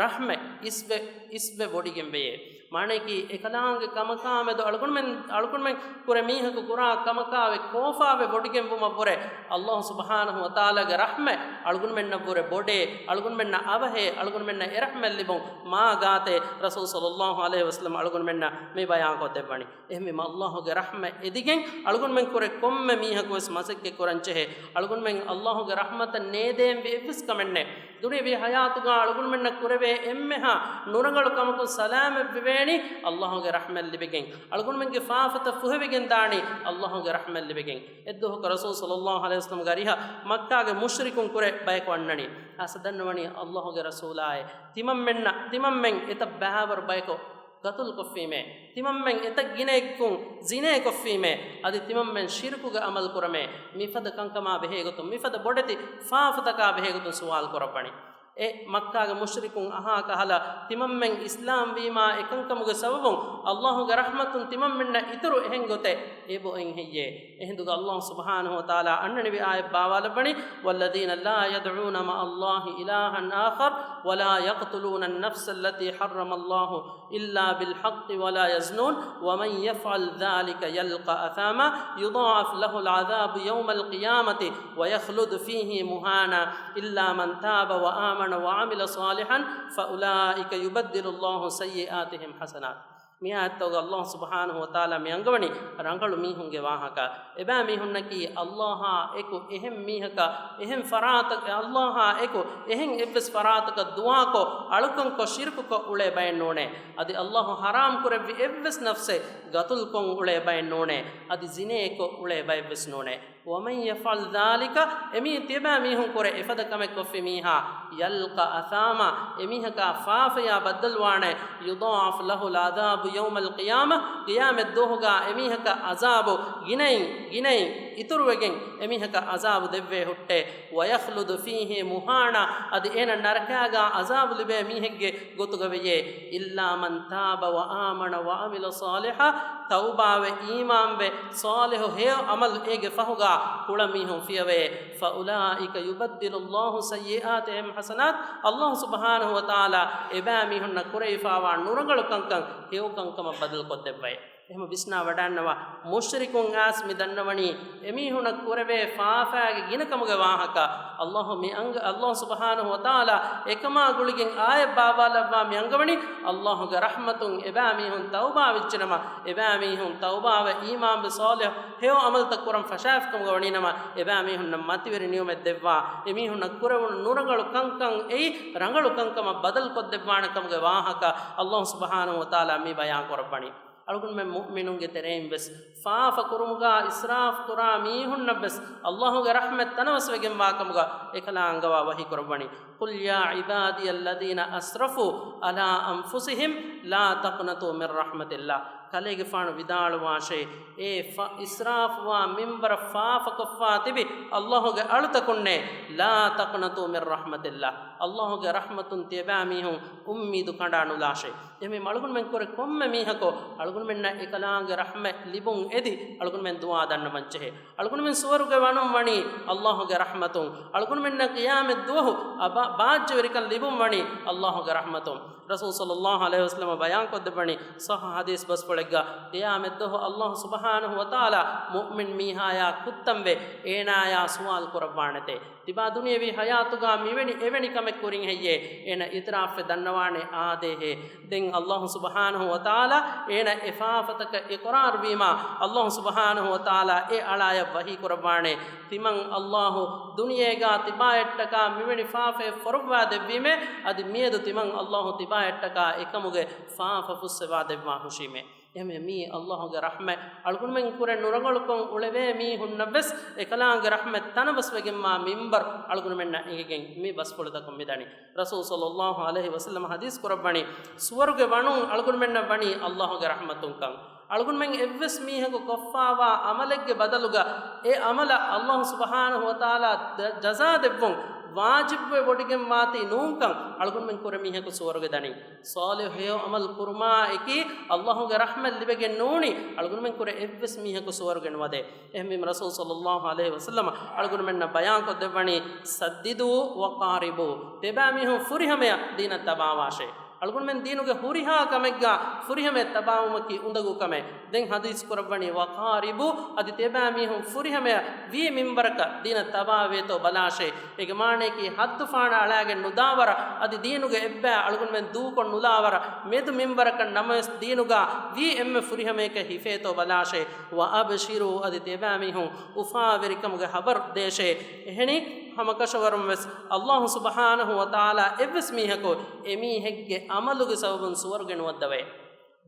ރަޙްމަތް އިސްވެ، އިސްވެ ވޮޑިގެން ވެޔޭ. މާނަޔަކީ، އެކަލާނގެ ކަމަކާމެދު އަޅުގަނޑުމެން، އަޅުގަނޑުމެން ކުރެ މީހަކު ކުރާ ކަމަކާވެ ކޯފާވެ ވޮޑިގެން ވުމަށްވުރެ، ﷲ ސުބްޙާނަހު ވަތަޢާލާގެ ރަޙްމަތް އަޅުގަނޑުމެންނަށްވުރެ ބޮޑޭ، އަޅުގަނޑުމެންނަށް އަވަހޭ، އަޅުގަނޑުމެންނަށް އެ ރަޙްމަތް ލިބުން މާ ގާތޭ. ރަސޫލު ޞައްލައްލާހު ޢަލައިހި ވަސައްލަމަ އަޅުގަނޑުމެންނަށް މި ބަޔާންކޮށްދެއްވަނީ. އެހެންވީމަ، ﷲގެ ރަޙްމަތް އެދިގެން އަޅުގަނޑުމެން ކުރެ ކޮންމެ މީހަކުވެސް މަސައްކަތް ކުރަން ޖެހޭ. އަޅުގަނޑުމެން ﷲގެ ރަޙްމަތަށް ނޭދޭންވީ އެއްވެސް ކަމެއް ނެތް. ދުނިޔެވީ ޙަޔާތުގަ އަޅުގަނޑުމެންނަށް ކުރެވޭ އެންމެހާ ނުރަނގަޅު ކަމަކުން ސަލާމަތްވެވޭނީ ﷲގެ ރަޙްމަތް ލިބިގެން. އަޅުގަނޑުމެންގެ ފާފަތައް ފުހެވިގެން ދާނީ ﷲގެ ރަޙްމަތް ލިބިގެން. އެއްދުވަހަކު ރަސޫލު ޞައްލައްލާހު ޢަލައިހި ވަސައްލަމަގެ އަރިހަށް މައްކާގެ މުޝްރިކުން ކުރެ ބަޔަކު އަންނަނީ. އައިސަ ދަންނަވަނީ، ﷲގެ ރަސޫލާއޭ، ތިމަންމެންނަށް، ތިމަންމެން އެތައް ބައިވަރު ބަޔަކު ގަތުލުކޮށްފީމޭ، ތިމަންމެން އެތައް ގިނައެއްކުން ޒިނޭކޮށްފީމޭ، އަދި ތިމަންމެން ޝިރުކުގެ ޢަމަލު ކުރަމޭ، މިފަދަ ކަންކަމާ ބެހޭގޮތުން، މިފަދަ ބޮޑެތި ފާފަތަކާ ބެހޭގޮތުން ސުވާލު ކުރައްވަނީ. އެ މައްކާގެ މުޝްރިކުން އަހާ ކަހަލަ، ތިމަންމެން އިސްލާމް ވީމާ އެކަންކަމުގެ ސަބަބުން ﷲގެ ރަޙްމަތުން ތިމަންމެންނަށް އިތުރު އެހެން ގޮތެއް އެބައޮތް ހެއްޔޭ؟ އެހިނދުގަ ﷲ ސުބްޙާނަހު ވަތަޢާލާ އަންނަނިވި އާޔަތް ބާވާލައްވަނީ، "والذين لا يدعون مع الله إلها آخر ولا يقتلون النفس التي حرم الله إلا بالحق ولا يزنون ومن يفعل ذلك يلق أثاما يضاعف له العذاب يوم القيامة ويخلد فيه مهانا إلا من تاب وآمن وعمل صالحا فأولئك يبدل الله سيئاتهم حسنات." މިއާޔަތްތަކުގަ ﷲ ސުބްޙާނަހޫ ވަތަޢާލާ މި އަންގަވަނީ ރަނގަޅު މީހުންގެ ވާހަކަ. އެބައިމީހުންނަކީ ﷲއާ އެކު އެހެން މީހަކަށް، އެހެން ފަރާތަކަށް، ﷲއާ އެކު އެހެން އެއްވެސް ފަރާތަކަށް ދުޢާކޮށް، އަޅުކަންކޮށް، ޝިރްކުކޮށް އުޅޭ ބައެއް ނޫނޭ. އަދި ﷲ ޙަރާމް ކުރެއްވި އެއްވެސް ނަފްސެއް ގަތުލުކޮށް އުޅޭ ބައެއް ނޫނޭ. އަދި ޒިނޭކޮށް އުޅޭ ބައެއްވެސް ނޫނޭ. ومن يفعل ذلك، އެމީ ތިޔަބައިމީހުން ކުރެ އެފަދަ ކަމެއް ކޮށްފި މީހާ، يلق أثاما، އެމީހަކާ ފާފަޔާ ބައްދަލުވާނެ، يضاعف له العذاب يوم القيامة، ޤިޔާމަތް ދުވަހުގާ އެމީހަކަށް ޢަޒާބު ގިނައިން، ގިނައިން އިތުރުވެގެން އެމީހަކަށް ޢަޒާބު ދެއްވޭ ހުއްޓޭ، ويخلد فيه مهانا، އަދި އޭނަ ނަރަކާގާ ޢަޒާބު ލިބޭ މީހެއްގެ ގޮތުގަ ވެޔޭ، إلا من تاب وآمن وعمل صالحا، ތައުބާވެ، އީމާންވެ، ޞާލިޙު ހެޔޮ ޢަމަލު އޭގެ ފަހުގާ ކުޅަ މީހުން ފިޔަވައޭ، فأولئك يبدل الله سيئاتهم حسنات، ﷲ ސުބްޙާނަހޫ ވަތަޢާލާ އެބައިމީހުންނަށް ކުރެވިފާވާ ނުރަނގަޅު ކަންކަން ހެޔޮ ކަންކަމަށް ބަދަލުކޮށްދެއްވައޭ. އެހެން ވިސްނާ ވަޑައިގަންނަވާ، މުޝްރިކުން އައިސް މި ދަންނަވަނީ އެމީހުނަށް ކުރެވޭ ފާފައިގެ ގިނަ ކަމުގެ ވާހަކަ. ﷲ މި އަންގަ، ﷲ ސުބްޙާނަހޫ ވަތަޢާލާ އެކަމާ ގުޅިގެން އާޔަތް ބާއްވާލައްވާ މި އަންގަވަނީ، ﷲގެ ރަޙްމަތުން އެބައިމީހުން ތައުބާ ވެއްޖެނަމަ، އެބައިމީހުން ތައުބާވެ، އީމާންވެ، ޞާލިޙު ހެޔޮ ޢަމަލުތައް ކުރަން ފަށާފިކަމުގަ ވަނީނަމަ، އެބައިމީހުންނަށް މަތިވެރި ނިޢުމަތް ދެއްވާ، އެމީހުންނަށް ކުރެވުނު ނުރަނގަޅު ކަންކަން އެއީ ރަނގަޅު ކަންކަމަށް ބަދަލުކޮށްދެއްވާނެ ކަމުގެ ވާހަކަ ﷲ ސުބްޙާނަހޫ ވަތަޢާލާ މި ބަޔާން ކުރައްވަނީ. އަޅުގަނޑުމެން މުއުމިނުންގެ ތެރެއިން ވެސް ފާފަ ކުރުމުގާ އިސްރާފް ކުރާ މީހުންނަށް ވެސް ﷲގެ ރަޙްމަތް ތަނަވަސްވެގެންވާ ކަމުގަ އެކަލާ އަންގަވާ ވަޙީ ކުރައްވަނީ. قل يا عبادي الذين أسرفوا على أنفسهم لا تقنطوا من رحمة الله. ކަލޭގެފާނު ވިދާޅުވާށޭ، އޭ ފަ-، އިސްރާފްވާ މިންވަރަށް ފާފަކޮށްފާ ތިބި ﷲގެ އަޅުތަކުންނޭ، لا تقنطوا من رحمة الله، ﷲގެ ރަޙްމަތުން ތިޔަބައިމީހުން އުއްމީދު ކަނޑާ ނުލާށޭ. އެހެންވީމަ އަޅުގަނޑުމެން ކުރެ ކޮންމެ މީހަކު އަޅުގަނޑުމެންނަށް އެކަލާނގެ ރަޙްމަތް ލިބުން އެދި އަޅުގަނޑުމެން ދުޢާ ދަންނަވަންޖެހޭ. އަޅުގަނޑުމެން ސުވަރުގެ ވަނުން ވަނީ ﷲގެ ރަޙްމަތުން. އަޅުގަނޑުމެންނަށް ޤިޔާމަތް ދުވަހު އަބަ-، ބާއްޖަވެރިކަން ލިބުން ވަނީ ﷲގެ ރަޙްމަތުން. ރަސޫލު ޞައްލަﷲ ޢަލައިހި ވަސައްލަމަ ބަޔާންކޮށްދެއްވަނީ ޞައްޙަ ޙަދީޘް ބަސްފުޅެއްގަ، ޤިޔާމަތް ދުވަހު ﷲ ސުބްޙާނަހޫ ވަތަޢާލާ މުއުމިން މީހާޔާ ކުއްތަންވެ އޭނާޔާ ސުވާލު ކުރައްވާނެތޭ. ތިބާ ދުނިޔެވީ ޙަޔާތުގާ މިވެނި އެވެނި ކަމެއް ކުރިން ހެއްޔޭ؟ އޭނަ އިޢުތިރާފްވެ ދަންނަވާނެ އާދޭހޭ. ދެން ﷲ ސުބްޙާނަހޫ ވަތަޢާލާ އޭނަ އެ ފާފަތަކަށް އިޤްރާރުވީމާ، ﷲ ސުބްޙާނަހޫ ވަތަޢާލާ އެ އަޅާޔަށް ވަޙީ ކުރައްވާނެ، ތިމަން ﷲ ދުނިޔޭގާ ތިބާއަށްޓަކާ މިވެނި ފާފައެއް ފޮރުއްވާ ދެއްވީމޭ، އަދި މިއަދު ތިމަން ﷲ ތިބާއަށްޓަކާ އެކަމުގެ ފާފަ ފުއްސަވާ ދެއްވާ ހުށީމޭ. އެހެންވެ، މީ ﷲގެ ރަޙްމަތް. އަޅުގަނޑުމެން ކުރެ ނުރަނގަޅުކޮށް އުޅެވޭ މީހުންނަށް ވެސް އެކަލާނގެ ރަޙްމަތް ތަނަވަސްވެގެންވާ މިންބަރު އަޅުގަނޑުމެންނަށް އެނގިގެން މި ބަސްފުޅުތަކުން މިދަނީ. ރަސޫލު ޞައްލަﷲ ޢަލައިހި ވަސައްލަމަ ޙަދީޘް ކުރައްވަނީ، ސުވަރުގެ ވަނުން އަޅުގަނޑުމެންނަށް ވަނީ ﷲގެ ރަޙްމަތުންކަން. އަޅުގަނޑުމެން އެއްވެސް މީހަކު ކޮށްފާވާ ޢަމަލެއްގެ ބަދަލުގަ އެ ޢަމަލަށް ﷲ ސުބްޙާނަހޫ ވަތަޢާލާ ދަ-، ޖަޒާ ދެއްވުން ވާޖިބުވެ ވޮޑިގެންވާތީ ނޫންކަން އަޅުގަނޑުމެން ކުރެ މީހަކު ސުވަރުގެ ދަނީ. ޞާލިޙު ހެޔޮ ޢަމަލު ކުރުމާ އެކީ ﷲގެ ރަޙްމަތް ލިބެގެން ނޫނީ، އަޅުގަނޑުމެން ކުރެ އެއްވެސް މީހަކު ސުވަރުގެ ނުވަދޭ. އެހެންވީމަ ރަސޫލު ޞައްލަﷲ ޢަލައިހި ވަސައްލަމަ އަޅުގަނޑުމެންނަށް ބަޔާންކޮށްދެއްވަނީ، سددوا وقاربوا، ތިބާމީހުން ފުރިހަމަޔަށް ދީނަށް ތަބާވާށޭ. އަޅުގަނޑުމެން ދީނުގެ ހުރިހާ ކަމެއްގާ ފުރިހަމަޔަށް ތަބާވުމަކީ އުނދަގޫ ކަމެއް. ދެން ޙަދީޘް ކުރައްވަނީ، وقاربوا، އަދި ތިބާމީހުން ފުރިހަމަޔަށް ވީ މިންވަރަކަށް ދީނަށް ތަބާވޭތޯ ބަލާށޭ. އޭގެ މާނަޔަކީ ޙައްދު ފާނަށް އަޅާގެން ނުދާވަރަށް، އަދި ދީނުގެ އެއްބައި އަޅުގަނޑުމެން ދޫކޮށް ނުލާވަރަށް، މެދު މިންވަރަކަށް ނަމަވެސް ދީނުގާ ވީ އެންމެ ފުރިހަމަޔަކަށް ހިފޭތޯ ބަލާށޭ. وأبشروا، އަދި ތިބާމީހުން އުފާވެރިކަމުގެ ޚަބަރު ދޭށޭ. އެހެނީ، ހަމަކަށަވަރުން ވެސް ﷲ ސުބްޙާނަހޫ ވަތަޢާލާ އެއްވެސް މީހަކު އެމީހެއްގެ ޢަމަލުގެ ސަބަބުން ސުވަރުގެ ނުވައްދަވައޭ.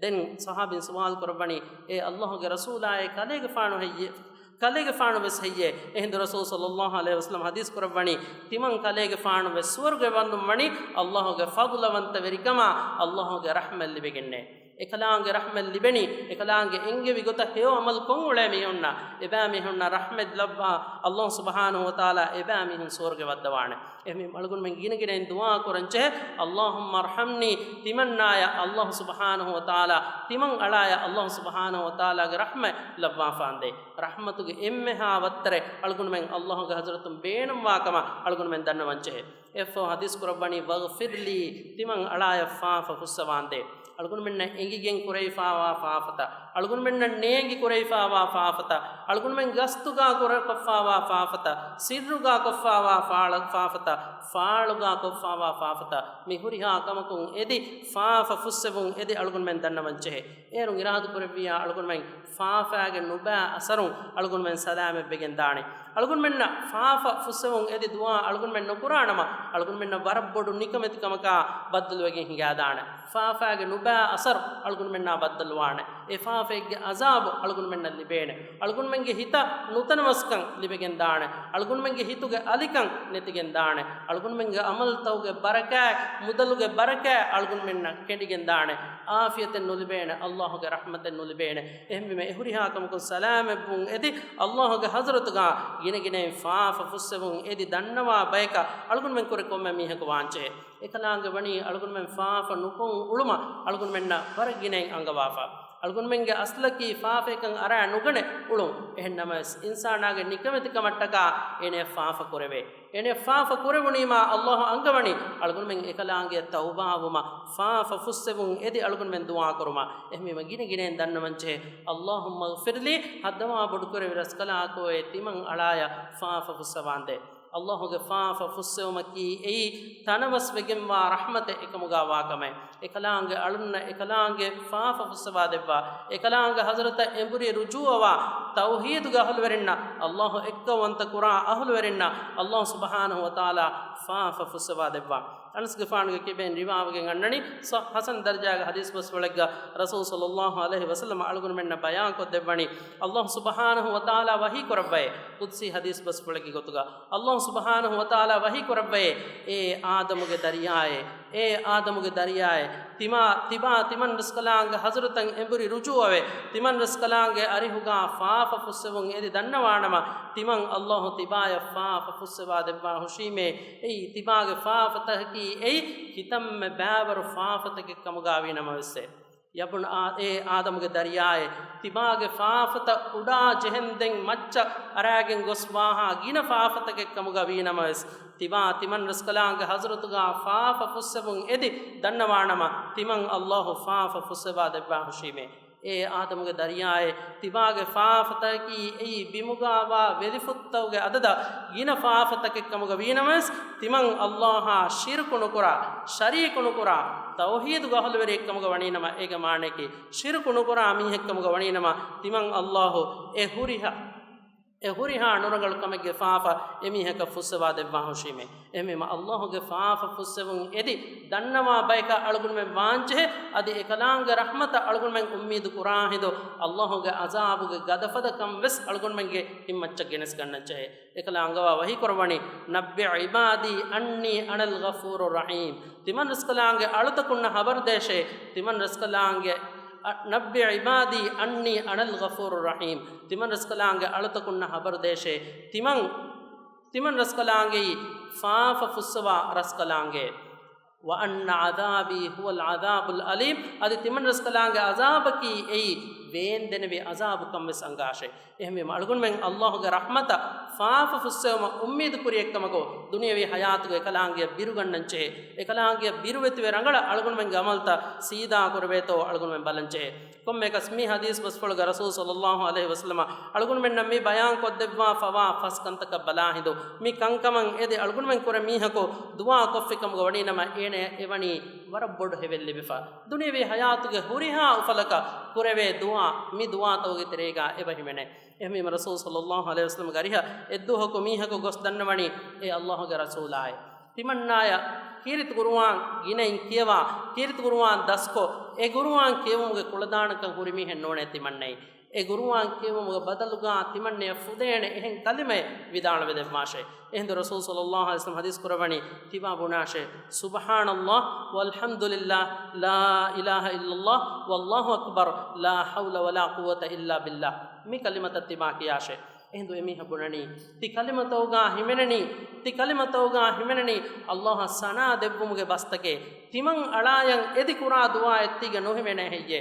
ދެން ޞަޙާބީން ސުވާލު ކުރައްވަނީ، އޭ ﷲގެ ރަސޫލާއޭ، ކަލޭގެފާނު ހެއްޔޭ؟ ކަލޭގެފާނު ވެސް ހެއްޔޭ؟ އެހިނދު ރަސޫލު ޞައްލަﷲ ޢަލައިހި ވަސައްލަމަ ޙަދީޘް ކުރައްވަނީ، ތިމަން ކަލޭގެފާނު ވެސް ސުވަރުގެ ވަންދުން ވަނީ ﷲގެ ފަޟްލުވަންތަވެރިކަމާ، ﷲގެ ރަޙްމަތް ލިބެގެންނޭ. އެކަލާނގެ ރަޙްމަތް ލިބެނީ، އެކަލާނގެ އެންގެވި ގޮތަށް ހެޔޮ ޢަމަލު ކޮށް އުޅޭ މީހުންނަށް. އެބައިމީހުންނަށް ރަޙްމަތް ލައްވާ ﷲ ސުބްޙާނަހޫ ވަތަޢާލާ އެބައިމީހުން ސުވަރުގެ ވައްދަވާނެ. އެހެންވީމަ އަޅުގަނޑުމެން ގިނަ ގިނައިން ދުޢާ ކުރަން ޖެހޭ، اللهم ارحمني، ތިމަންނާޔަށް ﷲ ސުބްޙާނަހޫ ވަތަޢާލާ ތިމަން އަޅާޔަށް ﷲ ސުބްޙާނަހޫ ވަތަޢާލާގެ ރަޙްމަތް ލައްވާފާނދޭ. ރަޙްމަތުގެ އެންމެހާ ވައްތަރެއް އަޅުގަނޑުމެން ﷲގެ ޙަޟްރަތުން ބޭނުންވާ ކަމަށް އަޅުގަނޑުމެން ދަންނަވަން ޖެހޭ. އެއަށްފަހު ޙަދީޘް ކުރައްވަނީ، واغفر لي، ތިމަން އަޅާޔަށް ފާފަ ފުއްސަވާނދޭ. އަޅުގަނޑުމެންނަށް އެނގިގެން ކުރެވިފާވާ ފާފަތައް، އަޅުގަނޑުމެންނަށް ނޭނގި ކުރެވިފާވާ ފާފަތައް، އަޅުގަނޑުމެން ގަސްތުގާ ކުރެ ކޮށްފާވާ ފާފަތައް، ސިއްރުގާ ކޮށްފާވާ ފާޅަ-، ފާފަތައް، ފާޅުގާ ކޮށްފާވާ ފާފަތައް، މި ހުރިހާ ކަމަކުން އެދި، ފާފަ ފުއްސެވުން އެދި އަޅުގަނޑުމެން ދަންނަވަން ޖެހޭ. އޭރުން އިރާދަކުރެއްވިއްޔާ އަޅުގަނޑުމެން ފާފާގެ ނުބައި އަސަރުން އަޅުގަނޑުމެން ސަލާމަތްވެގެން ދާނެ. އަޅުގަނޑުމެންނަށް ފާފަ ފުއްސެވުން އެދި ދުޢާ އަޅުގަނޑުމެން ނުކުރާނަމަ، އަޅުގަނޑުމެންނަށް ވަރަށް ބޮޑު ނިކަމެތިކަމަކާ ބައްދަލުވެގެން ހިނގާދާނެ. ފާފާގެ ނުބައި އަސަރު އަޅުގަނޑުމެންނާ ބައްދަލުވާނެ. އެ ފާފައެއްގެ އަޒާބު އަޅުގަނޑުމެންނަށް ލިބޭނެ. އަޅުގަނޑުމެންގެ ހިތަށް ނުތަނަވަސްކަން ލިބެގެން ދާނެ. އަޅުގަނޑުމެންގެ ހިތުގެ އަލިކަން ނެތިގެން ދާނެ. އަޅުގަނޑުމެންގެ އަމަލުތަކުގެ ބަރަކާތް، މުދަލުގެ ބަރަކާތް އަޅުގަނޑުމެންނަށް ކެނޑިގެން ދާނެ. އާފިޔަތެއް ނުލިބޭނެ، އައްލާހުގެ ރަޙްމަތެއް ނުލިބޭނެ. އެހެންވީމަ އެ ހުރިހާ ކަމަކުން ސަލާމަތްވުން އެދި، އައްލާހުގެ ޙަޟްރަތުގާ ގިނަގިނައިން ފާފަ ފުއްސެވުން އެދި ދަންނަވާ ބަޔަކަށް އަޅުގަނޑުމެން ކުރެ ކޮންމެ މީހަކު ވާންޖެހޭ. އެކަލާނގެ ވަނީ އަޅުގަނޑުމެން ފާފަ ނުކޮށް އުޅުމަށް އަޅުގަނޑުމެންނަށް ވަރަށް ގިނައިން އަންގަވާފަ. އަޅުގަނޑުމެންގެ އަސްލަކީ ފާފައެއްކަން އަރާ ނުގަނެ އުޅުން. އެހެން ނަމަވެސް، އިންސާނާގެ ނިކަމެތިކަމަށްޓަކާ އޭނަ ފާފަ ކުރެވޭ. އޭނަ ފާފަ ކުރެވުނީމާ އައްލާހު އަންގަވަނީ އަޅުގަނޑުމެން އެކަލާނގެ ތައުބާވުމަށް، ފާފަ ފުއްސެވުން އެދި އަޅުގަނޑުމެން ދުޢާ ކުރުމަށް. އެހެންވީމަ ގިނަ ގިނައިން ދަންނަވަންޖެހޭ، اللهم اغفر لي، ހައްދަވާ ބޮޑުކުރެވި ރަސްކަލާކޯއޭ ތިމަން އަޅާޔަށް ފާފަ ފުއްސަވާނދޭ. އައްލާހުގެ ފާފަ ފުއްސެވުމަކީ އެއީ ތަނަވަސްވެގެންވާ ރަޙްމަތެއް އެކަމުގާ ވާކަމެއް. އެކަލާނގެ އަޅުންނަށް އެކަލާނގެ ފާފަ ފުއްސަވާ ދެއްވާ، އެކަލާނގެ ޙަޟްރަތަށް އެނބުރި ރުޖޫޢަވާ ތައުޙީދުގެ އަހުލުވެރިންނަށް، އައްލާހު އެއްކައުވަންތަ ކުރާ އަހުލުވެރިންނަށް އައްލާހު ސުބްޙާނަހު ވަތަޢާލާ ފާފަ ފުއްސަވާ ދެއްވާ. އަނަސްގެފާނުގެ ކިބައިން ރިވާވެގެން އަންނަނީ، ޞަ-، ޙަސަން ދަރަޖާގެ ޙަދީޘް ބަސްފުޅެއްގަ ރަސޫލު ޞައްލައްލާހު ޢަލައިހި ވަސައްލަމަ އަޅުގަނޑުމެންނަށް ބަޔާންކޮށްދެއްވަނީ، އައްލާހު ސުބްޙާނަހު ވަތަޢާލާ ވަޙީ ކުރައްވައޭ، ޤުދްސީ ޙަދީޘް ބަސްފުޅެއްގެ ގޮތުގަ، އައްލާހު ސުބްޙާނަހު ވަތަޢާލާ ވަޙީ ކުރައްވައޭ، އޭ އާދަމުގެ ދަރިޔާއޭ، އޭ އާދަމުގެ ދަރިޔާއޭ، ތިމާ، ތިބާ ތިމަން ރަސްކަލާނގެ ޙަޟްރަތަށް އެނބުރި ރުޖޫޢަވެ، ތިމަން ރަސްކަލާނގެ އަރިހުގާ ފާފަ ފުއްސެވުން އެދި ދަންނަވާނަމަ، ތިމަން އައްލާހު ތިބާޔަށް ފާފަ ފުއްސެވާ ދެއްވާ ހުށީމޭ. އެއީ ތިބާގެ ފާފަތަކަކީ އެއީ ކިތަންމެ ބައިވަރު ފާފަތަކެއް ކަމުގާ ވީ ނަމަވެސް. ޔަބުން އާ-، އޭ އާދަމުގެ ދަރިޔާއޭ، ތިބާގެ ފާފަތައް އުޑާ ޖެހެންދެން މައްޗަށް އަރާގެން ގޮސް ވާހާ ގިނަ ފާފަތަކެއް ކަމުގަ ވީ ނަމަވެސް، ތިބާ ތިމަން ރަސްކަލާނގެ ޙަޟްރަތުގާ ފާފަ ފުއްސެވުން އެދި ދަންނަވާނަމަ، ތިމަން އައްލާހު ފާފަ ފުއްސެވާ ދެއްވާ ހުށީމޭ. އޭ އާދަމުގެ ދަރިޔާއޭ، ތިބާގެ ފާފަތަކަކީ އެއީ ބިމުގާވާ ވެލިފުށްތަކުގެ އަދަދަށް ގިނަ ފާފަތަކެއް ކަމުގަ ވީނަމަވެސް، ތިމަން އައްލާހާ ޝިރުކު ނުކުރާ، ޝަރީކު ނުކުރާ، ތައުޙީދުގެ އަހުލުވެރިއެއް ކަމުގަ ވަނީނަމަ، އޭގެ މާނަޔަކީ ޝިރުކު ނުކުރާ މީހެއް ކަމުގަ ވަނީނަމަ، ތިމަން އައްލާހު އެ ހުރިހާ، އެ ހުރިހާ ނުރަނގަޅު ކަމެއްގެ ފާފަ އެމީހަކަށް ފުއްސަވާ ދެއްވާ ހުށީމޭ. އެހެންވީމަ، އައްލާހުގެ ފާފަ ފުއްސެވުން އެދި ދަންނަވާ ބަޔަކަށް އަޅުގަނޑުމެން ވާންޖެހޭ، އަދި އެކަލާނގެ ރަޙްމަތަށް އަޅުގަނޑުމެން އުއްމީދު ކުރާ ހިނދު، އައްލާހުގެ ޢަޛާބުގެ ގަދަފަދަކަން ވެސް އަޅުގަނޑުމެންގެ ހިތްމައްޗަށް ގެނެސްގަންނަންޖެހޭ. އެކަލާ އަންގަވާ ވަޙީ ކުރައްވަނީ، نبئ عبادی انی انا الغفور الرحیم. ތިމަން ރަސްކަލާނގެ އަޅުތަކުންނަށް ހަބަރު ދޭށޭ، ތިމަން ރަސްކަލާނގެ، އަ، نبئ عبادی انی انا الغفور الرحیم. ތިމަން ރަސްކަލާނގެ އަޅުތަކުންނަށް ހަބަރު ދޭށޭ، ތިމަން، ތިމަން ރަސްކަލާނގެއީ ފާފަ ފުއްސަވާ ރަސްކަލާނގެ. وان عذابی هو العذاب الالیم. އަދި ތިމަން ރަސްކަލާނގެ ޢަޛާބަކީ އެއީ ވޭންދެނެވި ޢަޛާބުކަން ވެސް އަނގާށޭ. އެހެންވީމަ، އަޅުގަނޑުމެން އައްލާހުގެ ރަޙްމަތަށް ފާފަ ފުއްސެވުމަށް އުއްމީދު ކުރިއެއްކަމަކު، ދުނިޔަވީ ޙަޔާތުގައި އެކަލާނގެއަށް ބިރުގަންނަންޖެހޭ. އެކަލާނގެއަށް ބިރުވެތިވެ ރަނގަޅަށް އަޅުގަނޑުމެންގެ ޢަމަލުތައް ސީދާ ކުރެވޭތޯ އަޅުގަނޑުމެން ބަލަންޖެހޭ. ކޮންމެއަކަސް މި ޙަދީޘް ބަސްފުޅުގަ ރަސޫލު ޞައްލައްލާހު ޢަލައިހި ވަސައްލަމަ އަޅުގަނޑުމެންނަށް މި ބަޔާން ކޮށްދެއްވާ ފަވާ ފަސް ކަންތަކަށް ބަލާ ހިނދު، މި ކަންކަމަށް އެދި އަޅުގަނޑުމެން ކުރެ މީހަކު ދުޢާ ކޮށްފި ކަމުގަ ވަނީ ނަމަ، އޭނަޔަށް އެވަނީ ވަރަށް ބޮޑު ހެވެއް ލިބިފަ. ދުނިޔަވީ ޙަޔާތުގެ ހުރިހާ އުފަލަކަށް ކުރެވޭ ދުޢާ، މި ދުޢާތަކުގެ ތެރޭގަ އެބަ ހިމެނޭ. އެހެންވީމަ، ރަސޫލު ޞައްލައްލާހު ޢަލައިހި ވަސައްލަމަގެ އަރިހަށް އެއްދުވަހަކު މީހަކު ގޮސް ދަންނަވަނީ، އޭ އައްލާހުގެ ރަސޫލާއޭ، ތިމަންނާޔަށް ކީރިތި ޤުރުއާން ގިނައިން ކިޔަވާ، ކީރިތި ޤުރުއާން ދަސްކޮށް، އެ ޤުރުއާން ކިޔެވުމުގެ ކުޅަދާނަކަން ހުރި މީހެއް ނޫނޭ ތިމަންނައީ. އެ ޤުރުއާން ކިޔެވުމުގެ ބަދަލުގަ ތިމަންނަޔަށް ފުދޭނެ އެހެން ކަލިމައެއް ވިދާޅުވެދެއްވާށޭ. އެހިނދު ރަސޫލު ޞައްލައްލާހު ޢަލައިހި ވަސައްލަމަ ޙަދީޘް ކުރައްވަނީ، ތިބާ ބުނާށޭ، سبحان الله والحمد لله لا إله إلا الله والله أكبر لا حول ولا قوة إلا بالله. މި ކަލިމަތައް ތިބާ ކިޔާށޭ. އެހިނދު އެމީހަކު ބުނަނީ، ތި ކަލިމަތަކުގަ ހިމެނެނީ، ތި ކަލިމަތަކުގަ ހިމެނެނީ އައްލާހަށް ސަނާ ދެއްވުމުގެ ބަސްތަކެއް. ތިމަން އަޅާޔަށް އެދި ކުރާ ދުޢާއެއް ތީގަ ނުހިމެނޭ ހެއްޔޭ؟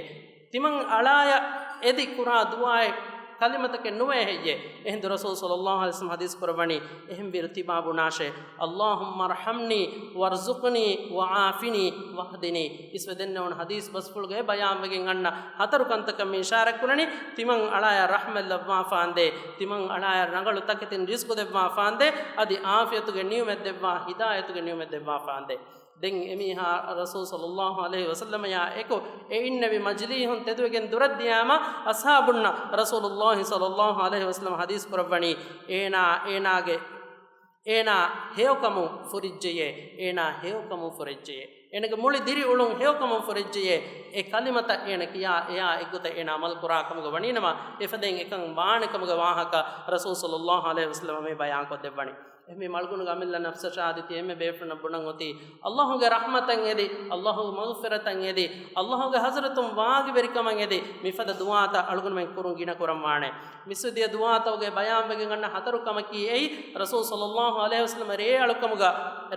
ތިމަން އަޅާޔަށް އެދި ކުރާ ދުޢާއެއް ކަލިމަތަކެއް ނުވޭ ހެއްޔޭ؟ އެހިނދު ރަސޫލު ޞައްލައްލާހު ޢަލައިހި ވަސައްލަމަ ޙަދީޘް ކުރައްވަނީ، އެހެންވީރު ތިބާ ބުނާށޭ، اللهم ارحمني وارزقني وعافني واهدني. އިސްވެ ދެންނެވުނު ޙަދީޘް ބަސްފުޅުގައި ބަޔާންވެގެން އަންނަ ހަތަރު ކަންތަކަށް މި އިޝާރަތްކުރަނީ، ތިމަން އަޅާޔަށް ރަޙްމަތް ލައްވާފާނދޭ، ތިމަން އަޅާޔަށް ރަނގަޅު ތަކެތިން ރިޒްޤު ދެއްވާފާނދޭ، އަދި ޢާފިޔަތުގެ ނިޢުމަތް ދެއްވާ، ހިދާޔަތުގެ ނިޢުމަތް ދެއްވާފާނދޭ. ދެން އެމީހާ ރަސޫލު ޞައްލައްލާހު ޢަލައިހި ވަސައްލަމަޔާ އެކު އެ އިންނެވި މަޖިލީހުން ތެދުވެގެން ދުރަށް ދިޔާމަ، އަޞްޙާބުންނަށް ރަސޫލުއްލާހި ޞައްލައްލާހު ޢަލައިހި ވަސައްލަމަ ޙަދީޘް ކުރައްވަނީ، އޭނާ، އޭނާގެ، އޭނާ ހެޔޮކަމުން ފުރިއްޖެޔޭ، އޭނާ ހެޔޮކަމުން ފުރިއްޖެޔޭ. އޭނާގެ މުޅި ދިރިއުޅުން ހެޔޮކަމުން ފުރިއްޖެޔޭ. އެ ކަލިމަތައް އޭނަ ކިޔާ އެޔާ އެއްގޮތަށް އޭނާ ޢަމަލު ކުރާ ކަމުގަ ވަނީނަމަ، އެފަދައިން އެކަން ވާނެ ކަމުގެ ވާހަކަ ރަސޫލު ޞައްލައްލާހު ޢަލައިހި ވަސައްލަމަ މި ބަޔާންކޮށްދެއްވަނީ. އެހެންވީމަ އަޅުގަނޑުގެ އަމިއްލަ ނަފްސަށާ އާދެ ތި އެންމެ ބޭފުޅުންނަށް ބުނަން އޮތީ، އައްލާހުގެ ރަޙްމަތަށް އެދި، އައްލާހުގެ މަޣްފިރަތަށް އެދި، އައްލާހުގެ ޙަޟްރަތުން ވާގިވެރިކަމަށް އެދި، މިފަދަ ދުޢާތައް އަޅުގަނޑުމެން ކުރުން ގިނަ ކުރަން ވާނެ. މިސްވެ ދިޔަ ދުޢާތަކުގެ ބަޔާންވެގެން އަންނަ ހަތަރު ކަމަކީ އެއީ، ރަސޫލު ޞައްލައްލާހު ޢަލައިހި ވަސައްލަމަ ރޭ އަޅުކަމުގަ،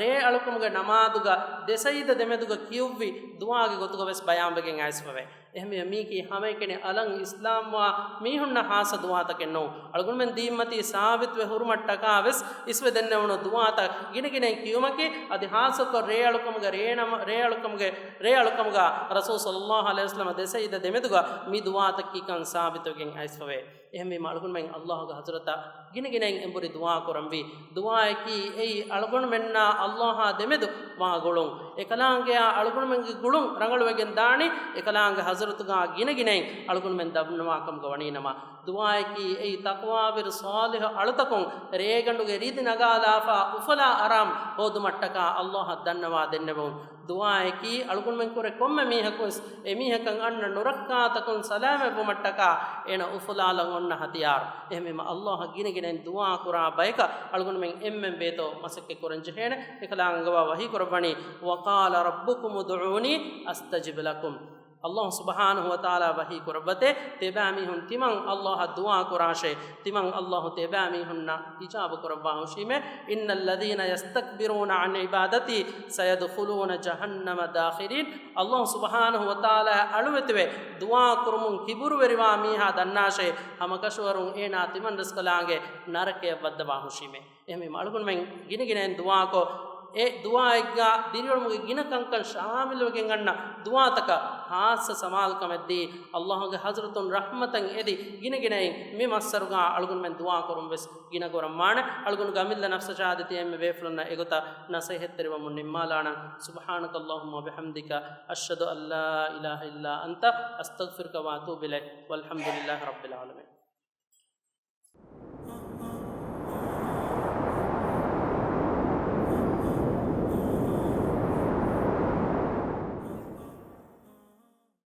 ރޭ އަޅުކަމުގެ ނަމާދުގަ ދެ ސަޖިދަ ދެމެދުގަ ކިޔުއްވި ދުޢާގެ ގޮތުގަ ވެސް ބަޔާންވެގެން އައިސްފަވޭ. އެހެންވެ މީކީ ހަމައެކަނި އަލަށް އިސްލާމްވާ މީހުންނަށް ޚާއްޞަ ދުޢާތަކެއް ނޫން. އަޅުގަނޑުމެން ދީންމަތީ ސާބިތުވެ ހުރުމަށްޓަކާ ވެސް އިސްވެ ދެންނެވުނު ދުޢާތައް ގިނަގިނައިން ކިޔުމަކީ، އަދި ޚާއްޞަކޮށް ރޭ އަޅުކަމުގަ، ރޭ ނަމ-، ރޭ އަޅުކަމުގެ، ރޭ އަޅުކަމުގަ ރަސޫލު ޞައްލައްލާހު ޢަލައިހި ވަސައްލަމަ ދެ ސަޖިދަ ދެމެދުގަ މި ދުޢާތައް ކީކަން ސާބިތުވެގެން އައިސްފަވޭ. އެހެންވީމަ އަޅުގަނޑުމެން އައްލާހުގެ ޙަޟްރަތަށް ގިނަގިނައިން އެނބުރި ދުޢާ ކުރަންވީ. ދުޢާއަކީ އެއީ އަޅުގަނޑުމެންނާ އައްލާހާ ދެމެދު ވާ ގުޅުން. އެކަލާނގެއާ އަޅުގަނޑުމެންގެ ގުޅުން ރަނގަޅުވެގެން ދާނީ، އެކަލާނގެ ޙަޟްރަތުގާ ގިނަގިނައިން އަޅުގަނޑުމެން ދަންނަވާކަމުގަ ވަނީނަމަ، ދުޢާއަކީ އެއީ ތަޤްވާވެރި ޞާލިޙު އަޅުތަކުން ރޭގަނޑުގެ ރީތި ނަގާލާފާ އުފުލާ އަރާމް ހޯދުމަށްޓަކާ އައްލާހަށް ދަންނަވާ ދެންނެވުން. ދުޢާއަކީ އަޅުގަނޑުމެން ކުރެ ކޮންމެ މީހަކުވެސް އެމީހަކަށް އަންނަ ނުރައްކާތަކުން ސަލާމަތްވުމަށްޓަކާ އޭނަ އުފުލާލަން އޮންނަ ހަތިޔާރު. އެހެންވީމަ އައްލާހަށް ގިނަގިނައިން ދުޢާ ކުރާ ބަޔަކަށް އަޅުގަނޑުމެން އެންމެން ބޭތޯ މަސައްކަތް ކުރަން ޖެހޭނެ. އެކަލާނގެ އަންގަވާ ވަޙީ ކުރައްވަނީ، وقال ربكم ادعوني أستجب لكم. އައްލާހު ސުބްޙާނަހު ވަތަޢާލާ ވަޙީ ކުރައްވަތޭ، ތިބާމީހުން ތިމަން އައްލާހަށް ދުޢާ ކުރާށޭ، ތިމަން އައްލާހު ތިބާމީހުންނަށް އިޖާބަ ކުރައްވާ ހުށީމޭ. إن الذين يستكبرون عن عبادتي سيدخلون جهنم داخرين. އައްލާހު ސުބްޙާނަހު ވަތަޢާލާ އަޅުވެތިވެ ދުޢާ ކުރުމުން ކިބުރުވެރިވާ މީހާ ދަންނާށޭ، ހަމަކަށަވަރުން އޭނާ ތިމަން ރަސްކަލާނގެ ނަރަކަޔަށް ވައްދަވާ ހުށީމޭ. އެހެންވީމަ އަޅުގަނޑުމެން ގިނަގިނައިން ދުޢާކޮށް، އެ ދުޢާއެއްގާ ދިރިއުޅުމުގެ ގިނަ ކަންކަން ޝާމިލުވެގެން އަންނަ ދުޢާތަކަށް ޚާއްޞަ ސަމާލުކަމެއްދީ، އައްލާހުގެ ޙަޟްރަތުން ރަޙްމަތަށް އެދި، ގިނަގިނައިން މި މައްސަރުގާ އަޅުގަނޑުމެން ދުޢާކުރުން ވެސް ގިނަ ކުރަންވާނެ. އަޅުގަނޑުގެ އަމިއްލަ ނަފްސަށާ އާދެ ތި އެންމެ ބޭފުޅުންނަށް އެގޮތަށް ނަޞޭޙަތްތެރިވަމުން ނިންމާލާނަން. سبحانك اللهم وبحمدك، أشهد أن لا إله إلا أنت، أستغفرك وأتوب إليك، والحمد لله رب العالمين.